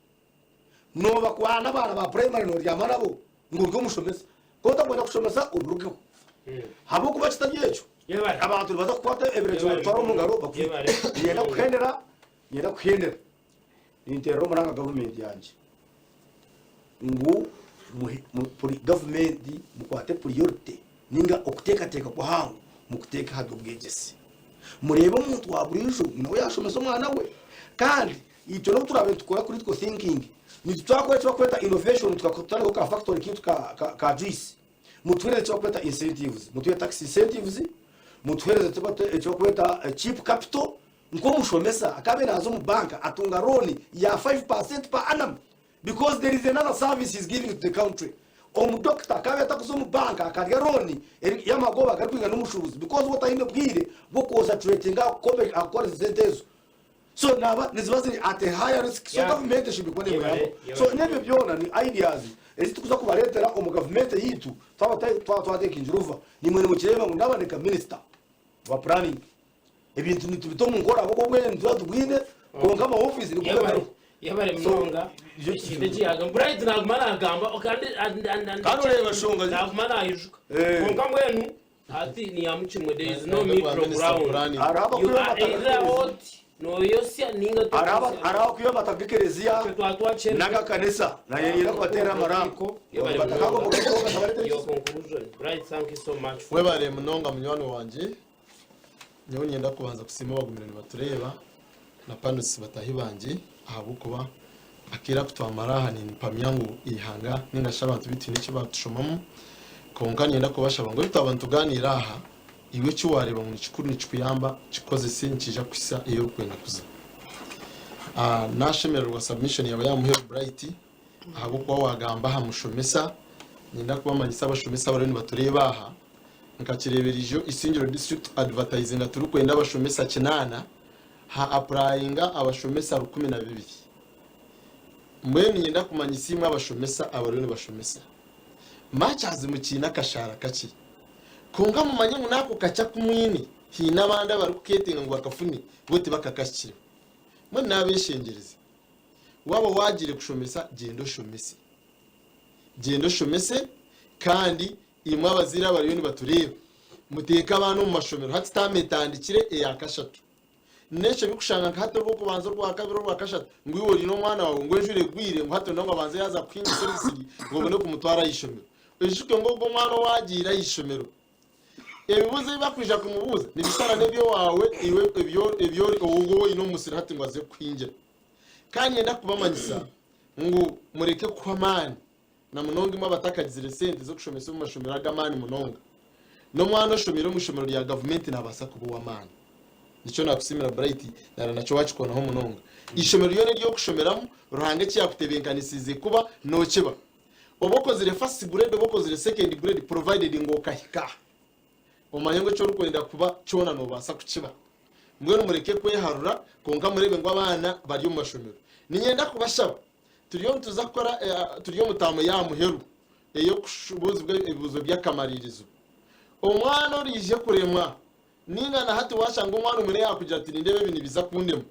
noobakwana abaana ba purayimare noobyama nabo ngu ori omushomesa. Ku otakwenda kushomesa obirugeho. Ahabw'okuba kitari ekyo, abantu nibaza kukwata ebiragiro babitware omu ngaro bakwite. Niinyenda kuhendera, niinyenda kuhendera. Ninteerera omuranga gavumenti yangye ngu gavumenti mukwate puriyorite ninga okuteekateeka kuhango mukuteeke aha by'obwegyese. Mureebe omuntu wa buriijo ngu nawe yaashomesa omwana we. Kandi itwe n'obu turaabe nitukora critical thinking, nitwe twakora eki barikweta innovation tukatandikaho ka factory kaitu ka juice, mutuheereze eki barikweta incentives, mutuhe tax incentives, mutuheereze eki barikweta cheap capital, Nk'omushomesa akaabaire naaza omu banka atunga looni ya 5% per annum because there is another service he's giving to the country. Omudokita akaabaire atakuza omu banka akarya looni y'amagoba agarikwingana n'omushuubuzi because we taine bwire bw'okuconcentratinga aha kukoresa sente ezo. So naaba niziba ziri at a higher risk so gavumenti eshemereire kuba neemuyambaho. So n'ebyo byona ni ideas ezi turikuza kubareetera omu gavumenti yaitu twaba twatekingira over. Naimwe nimukireeba ngu naaba ndi nka minisita wa planning. Ebintu nitubita omu nkora ahabw'okuba obwengye nituba tubwine kwonka ama ofiisi niko Yebare gatariho. yebare So, munonga nikyo ekintu kizibu. eki yagamba Bright naguma nagamba kandi Kandi oreeba enshonga naguma nayijuka Eh. kwonka mbwenu hati niyamukimwe there is no Nayenda kuba middle Minister ground Planning. Hariho you abakwiba are amata either g'ekereziya. hot noyosya ninga Hariho aba- tokosya hariho abakwiba amata g'ekereziya Itwe twatwakyereka n'agakanisa naye niinyenda kubateerera amarango. Yebare Amata kago munonga mugato gatabareetera your ekizibu. conclusion Bright thank you so much for Webare munonga munywani wangye. Nyowe niinyenda kubanza kusiima abagumire nibatureeba na panelists bataahi bangye ahabw'okuba akaire aku twamara aha nimpamya ngu eihanga ninga shi abantu beitu haine eki baatushomamu. Kwonka niinyenda kubashaba ngu ebi twaba nitugaaniira aha, iwe eki waareeba ngu nikikuru nikikuyamba kikozese nikiija kukuhitsya ei orikwenda kuza. Naashemererwa submission yaawe y'aha muheru Bright ahabw'okuba waagamba aha mushomesa. Niinyenda kubamanyisa abashomesa abariyo nibatureeba aha, Nkakireebera ijo Isingiro District advertisinga turikwenda abashomesa kinaana, ha applyinga abashomesa 12. Mbwenu niinyenda kumanyisa imwe abashomesa abariyo nibashomesa, much as mukiine akashaara kakye, kwonka mumanye ngu n'ako kakye aku mwine haine abandi abarikukeetenga ngu bakafune bo tibakakahikireho. Mbwenu naabeshengyereza, waaba waagiire kushomesa gyenda oshomese. Gyenda oshomese kandi Imwe abazaire abariyo nibatureeba, muteeke abaana omu mashomero. Hati taamu etandikire eya kashatu. N'ekyo bikushanga nka hati orw'okubanza, orwakabiri, orwakashatu, ngu iwe oine omwana waawe ngu enjura egwire ngu hati orenda ngu abanze yaaza kuhingisa emisiri ngu obone kumutwara aha ishomero. Oijuke ngu ogwo omwana owaagiire aha ishomero, ebibuuzo ebi barikwija kumubuuza nibishusana n'eby'owaawe iwe ebi ou oine omu musiri hati ngu aze kukuhingira. Kandi niinyenda kubamanyisa. ngu mureke kuhwa amaani na munonga imwe abatakagizire sente z'okushomesa omu mashomero ag'amaani munonga. N'omwana oshomeire omu ishomero rya gavumenti naabaasa kuba ow'amaani. Nikyo naakusiimira Bright nara nakyo waakikonaho munonga. Eishomero ryona ery'okushomeramu, Ruhanga eki yaakutebeekanisiize kuba, nookiba. Oba okozire first grade oba okozire second grade provided ngu okahika aha. Omanye ngu eki orikwenda kuba kyona noobaasa kukiba. Mbwenu mureke kweharura kwonka mureebe ngu abaana bari omu mashomero. Niinyenda kubashaba, turiyo nituza kukora, turi omu taamu y'aha muheru ey'okubuuzibwa ebibuuzo by'akamariirizo. Omwana oraije kuremwa, nainga na hati waashanga omwana omwe yaakugira ati nindeeba ebi nibiza kundema,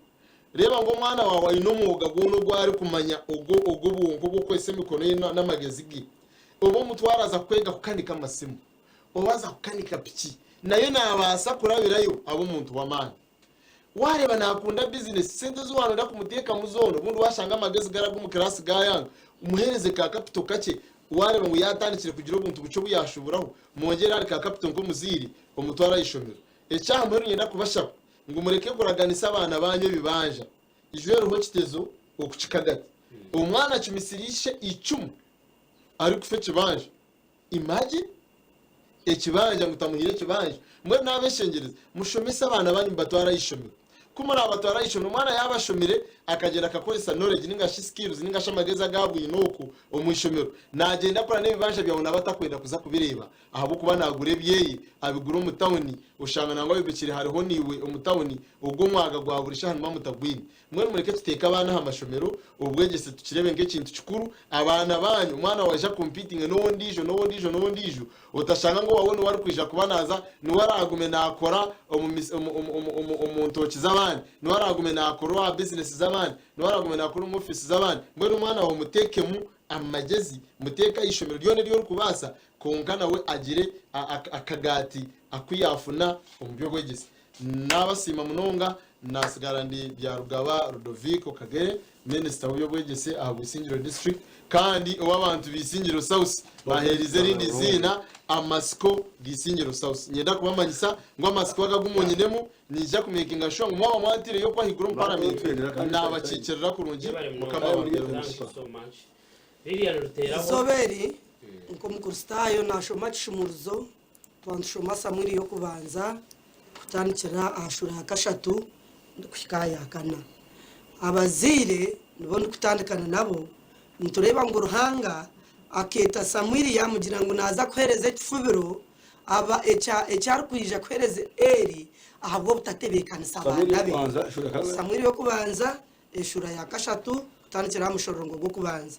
reeba ngu omwana waawe aine omwoga gwona ogu arikumanya ogw'obwonko ogw'okukozesa emikono ye n'amagezi ge. Oba omutware aza kwega kukanika amasimu. Oba aza kukanika piki, nayo naabaasa kurabirayo abe omuntu w'amaani. Waareeba naakunda bizinesi, sente ezi waanoda kumuteekamu zoona, obundi waashanga amagezi gari ag'omu kiraasi gaayanga, muheereze ka kapito kakye. Waareeba ngu yaatandikire kugira obuntu bukye obu yaashuuburaho, mwongyere ahari ka kapito nk'omuzaire, omutware aha ishomero. Eky'aha muheru niinyenda kubashaba ngu mureke kuraganisa abaana baanyu ebibanja. Ijuwe eriho ekitezo okukikagati. Omwana acumisire ishe eicumu arikufa ekibanja. Imagine! Ekibanja ngu tamuhaire ekibanja. Mbwenu nabeshengyereza, mushomese abaana banyu mubatware aha ishomero. Ku murabatwara aha ishomero, omwana yaaba ashomire akagyenda akakoresa knowledge ninga shi skills ninga shi amagezi agu abwine okwo omu ishomero, nagyenda akora n'ebibanja byawe naaba atakwenda kuza kubireeba ahabw'okuba nagura ebyeye abigura omu tawuni, oshanga nangwa abibikire hariho naiwe omu tawuni, ogwo omwaga gwa buri shaaha nimuba mutagwine. Mbwenu mureke tuteeke abaana aha mashomero, obwegyese tukireebe nk'ekintu kikuru. Abaana baanyu, omwana waawe aija competinge n'ow'ondiijo, n'ow'ondiijo, n'ow'ondiijo, otashanga ngu owaawe niwe arikwija kuba naaza, niwe araagume naakora omu mis, omu, omu, omu, omu, omu ntooki z'abandi, niwe araagume naakora aha bizinesi z'abandi, niwe araagume naakora omu ofiisi z'abandi. Mbwenu omwana waawe muteekemu amagezi, muteeke aha ishomero ryona eri orikubaasa, kwonka nawe agire a, a, akagaati aku yaafuna omu by'obwegyese. Naabasiima munonga. Naatsigara ndi Byarugaba Ludovico Kagere, Minisita w'eby'obwegyese aha Bwisingiro District kandi ou abantu ba Isingiro South baheerize erindi iziina Amatsiko ga Isingiro South. Niinyenda kubamanyisa ngu amatsiko aga agu munyinemu niinyija kumekinga sure ngu mwaba mwantaireyo okwo ahaiguru omu Paramenti naabakiikirira kurungi. Mukama abampeere omugisha. Izooba eri, nk'Omukristaayo naashoma kishumuruzo Twaba nitushoma Samuiri y'okubanza kutandikira aha shuura ya kashatu kuhika aha ya kana. Abazaire nibo ndikutandikana nabo, nitureeba ngu Ruhanga akeeta Samuiri yaamugira ngu naaza kuheereza ekifubiro aba eki arikwija kuheereza Eli ahabw'obutatebeekanisa abaana be. Samuiri y'okubanza Eshuura ya kashatu kutandikira aha mushororongo gw'okubanza,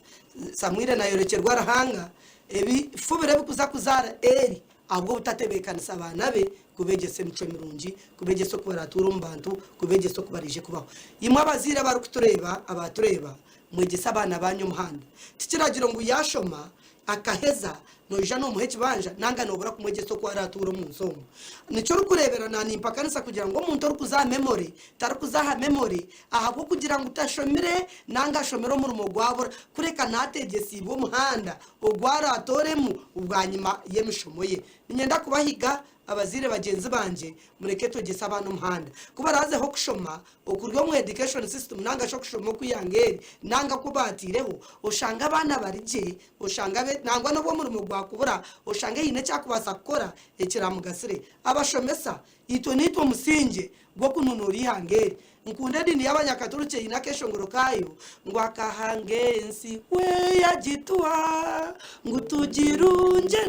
Samwiri naayorekyerwa Ruhanga ebifubiro ebirikuza kuzaara Eli ahabw'obutatebeekanisa baana be kubeegyesa emicwe mirungi, kubeegyesa oku baraatuure omu bantu, kubeegyesa oku baraije kubaho. Imwe abazaire abarikutureeba, abaatureeba, mwegyese abaana baanyu omuhanda. Tikiragiro ngu yaashoma akaheza noija nomuha ekibanja nanga nobura kumwegyesa oku aratuura omunsi omu. Nikyo orikureebera nanimpakanisa kugira ngu omuntu orikuza aha memory tarikuza aha memory ahabwokugira ngu tashomire nanga ashomire omurimo gwabura kureka nateegyesiibwe omuhanda ogu aratooremu bwanyima yemishomo ye. Niinyenda kubahiga abazaire bagyenzi bangye mureke twegyese abaana omuhanda. Kubarazeho kushoma Okuri omu education system nanga shi okushoma oku eihanga eri nanga oku baataireho, oshanga abaana bari gye, oshanga be nangwa n'obu omurimo gwakubura, oshanga haine eki arikubaasa kukora ekiramugasire. Abashomesa, itwe niitwe omusingye gw'okununuura eihanga eri. Nkunda ediini y'Abanyakaturiki eine akeshongoro kaayo ngu akahanga ensi we yagituha ngu tugirungye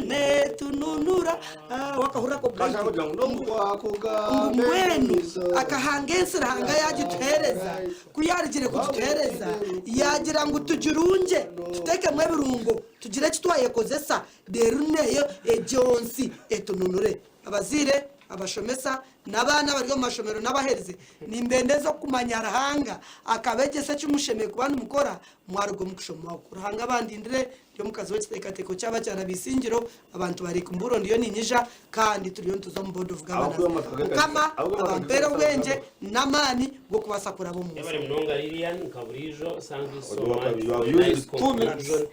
netununura. Wakahurira ako Kashaka Bright? kugira ngu n'obu Ngu wakugamba mbwenu emizo akahanga ensi Ruhanga yagituhereza, ku yarugire kugituhereza yagira ngu tugirungye tutekemu ebirungo tugire eki twayekozesa reero neyo egyo nsi etununure. Abazaire, abashomesa, n'abaana abari omu mashomero n'abaherize nimbendeza okumanya Ruhanga akabegyesa eki mushemereire kuba nimukora mwaruga omu kushoma oku. Ruhanga abandindire ndi omukazi w'ekiteekateeko ky'abakyara b'eisingiro, abantu bari kumbuura ndiyo niinyija kandi turiyo nituza omu board of governors. Mukama abampeere obwengye n'amaani g'okubaasa kuraba omu nsi. Yebare munonga Lilian nka buriijo thank you so You have- much you have for a used nice two minutes. conclusion.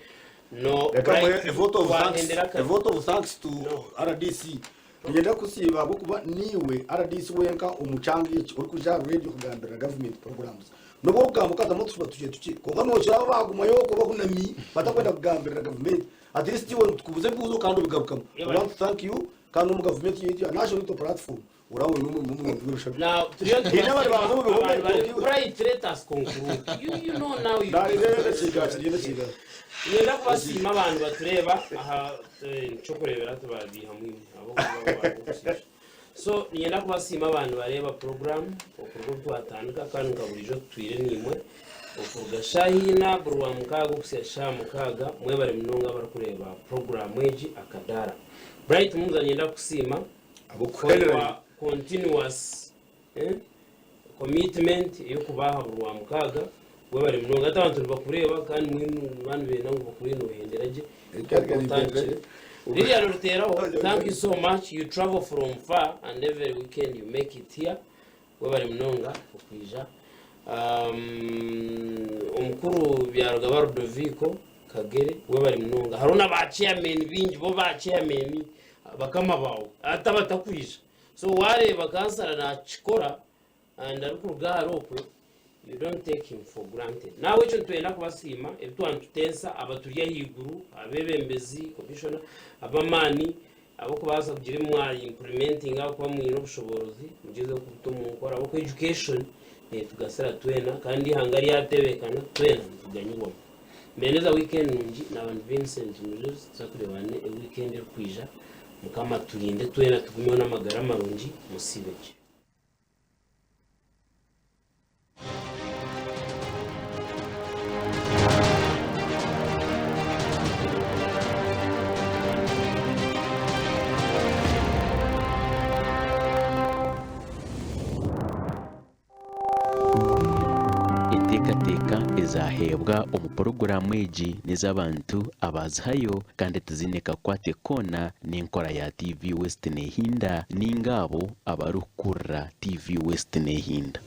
No, Reka muhe Bright, a vote of thanks, twahendera a kare. vote of thanks to No. RDC. Niinyenda kusiima ahabw'okuba niiwe RDC wenka omu kyanga eki orikuja aha radio kugambirira government programs. N'obu orikugamba okatamu otushuba tukye tukye, kwonka nookira abo abaagumayo okwo bahunami batakwenda kugambirira gavumenti. At least iwe nitukubuuza ebibuuzo kandi obigarukamu. We want to thank you kandi n'omu gavumenti yaitu ya National Unity Platform oraba ori omwe omu bantu b'ebishabe. Now, turiyo Haine abari banza omu bihome abantu bari kwonka iwe. Bright, let us conclude. You know now you Nareeba ekiga kiriyo n'ekiga. Niinyenda kubasiima abantu batureeba aha eh, nikyokureebera tubabiihamu imwe ahabw'okuba bo barikukushiisha. So niinyenda kubasiima abantu bareeba program okuruga obu twatandika kandi nka buriijo tutwire naimwe okuruga shaaha ina buri Rwamukaaga okuhitsya shaaha mukaaga. Mwebare munonga abarikureeba program egi Akadaara. Bright Muza niinyenda kukusiima for your continuous eh, commitment ey'okuba aha buri Rwamukaaga. Webare munonga. Hati abantu nibakureeba kandi mbwenu nibaba nibenda ngu bakureebe nohendera gye. Otandikire. Lilian Ruteraho, thank you so much. You travel from far and every weekend you make it here. Webare munonga okwija. Um, omukuru Byarugaba Rudoviko Kagere, webare munonga. Hariho na ba chairman bingi, bo ba chairman bakama bawe ati abatakwija. So wareeba kansara nakikora and arikuruga ahari okwe, you don't take him for granted. Nahabwekyo nitwenda kubasiima ebi twaba nitutensa abaturi ahaiguru, abebembezi, commissioner, ab'amaani abarikubaasa kugira ebi mwa implementinga ahakuba mwine obushoboorozi mugyezeho kubita omu nkora ahabw'okuba education netugasira twena kandi eihanga ryatebekana twena nituganyirwamu. Mbendeza weekend nungi naaba ndi Vincent Mujuzi tuza kureebana e weekend erikwija Mukama aturinde twena tugumeho n'amagara marungi musiibe gye. Enteekateeka ezaaheebwa omu puroguraamu egi n'ez'abantu abaazihayo kandi tiziine kakwate koona n'enkora ya TV West Nehinda nainga abo abarikukurira TV West Nehinda.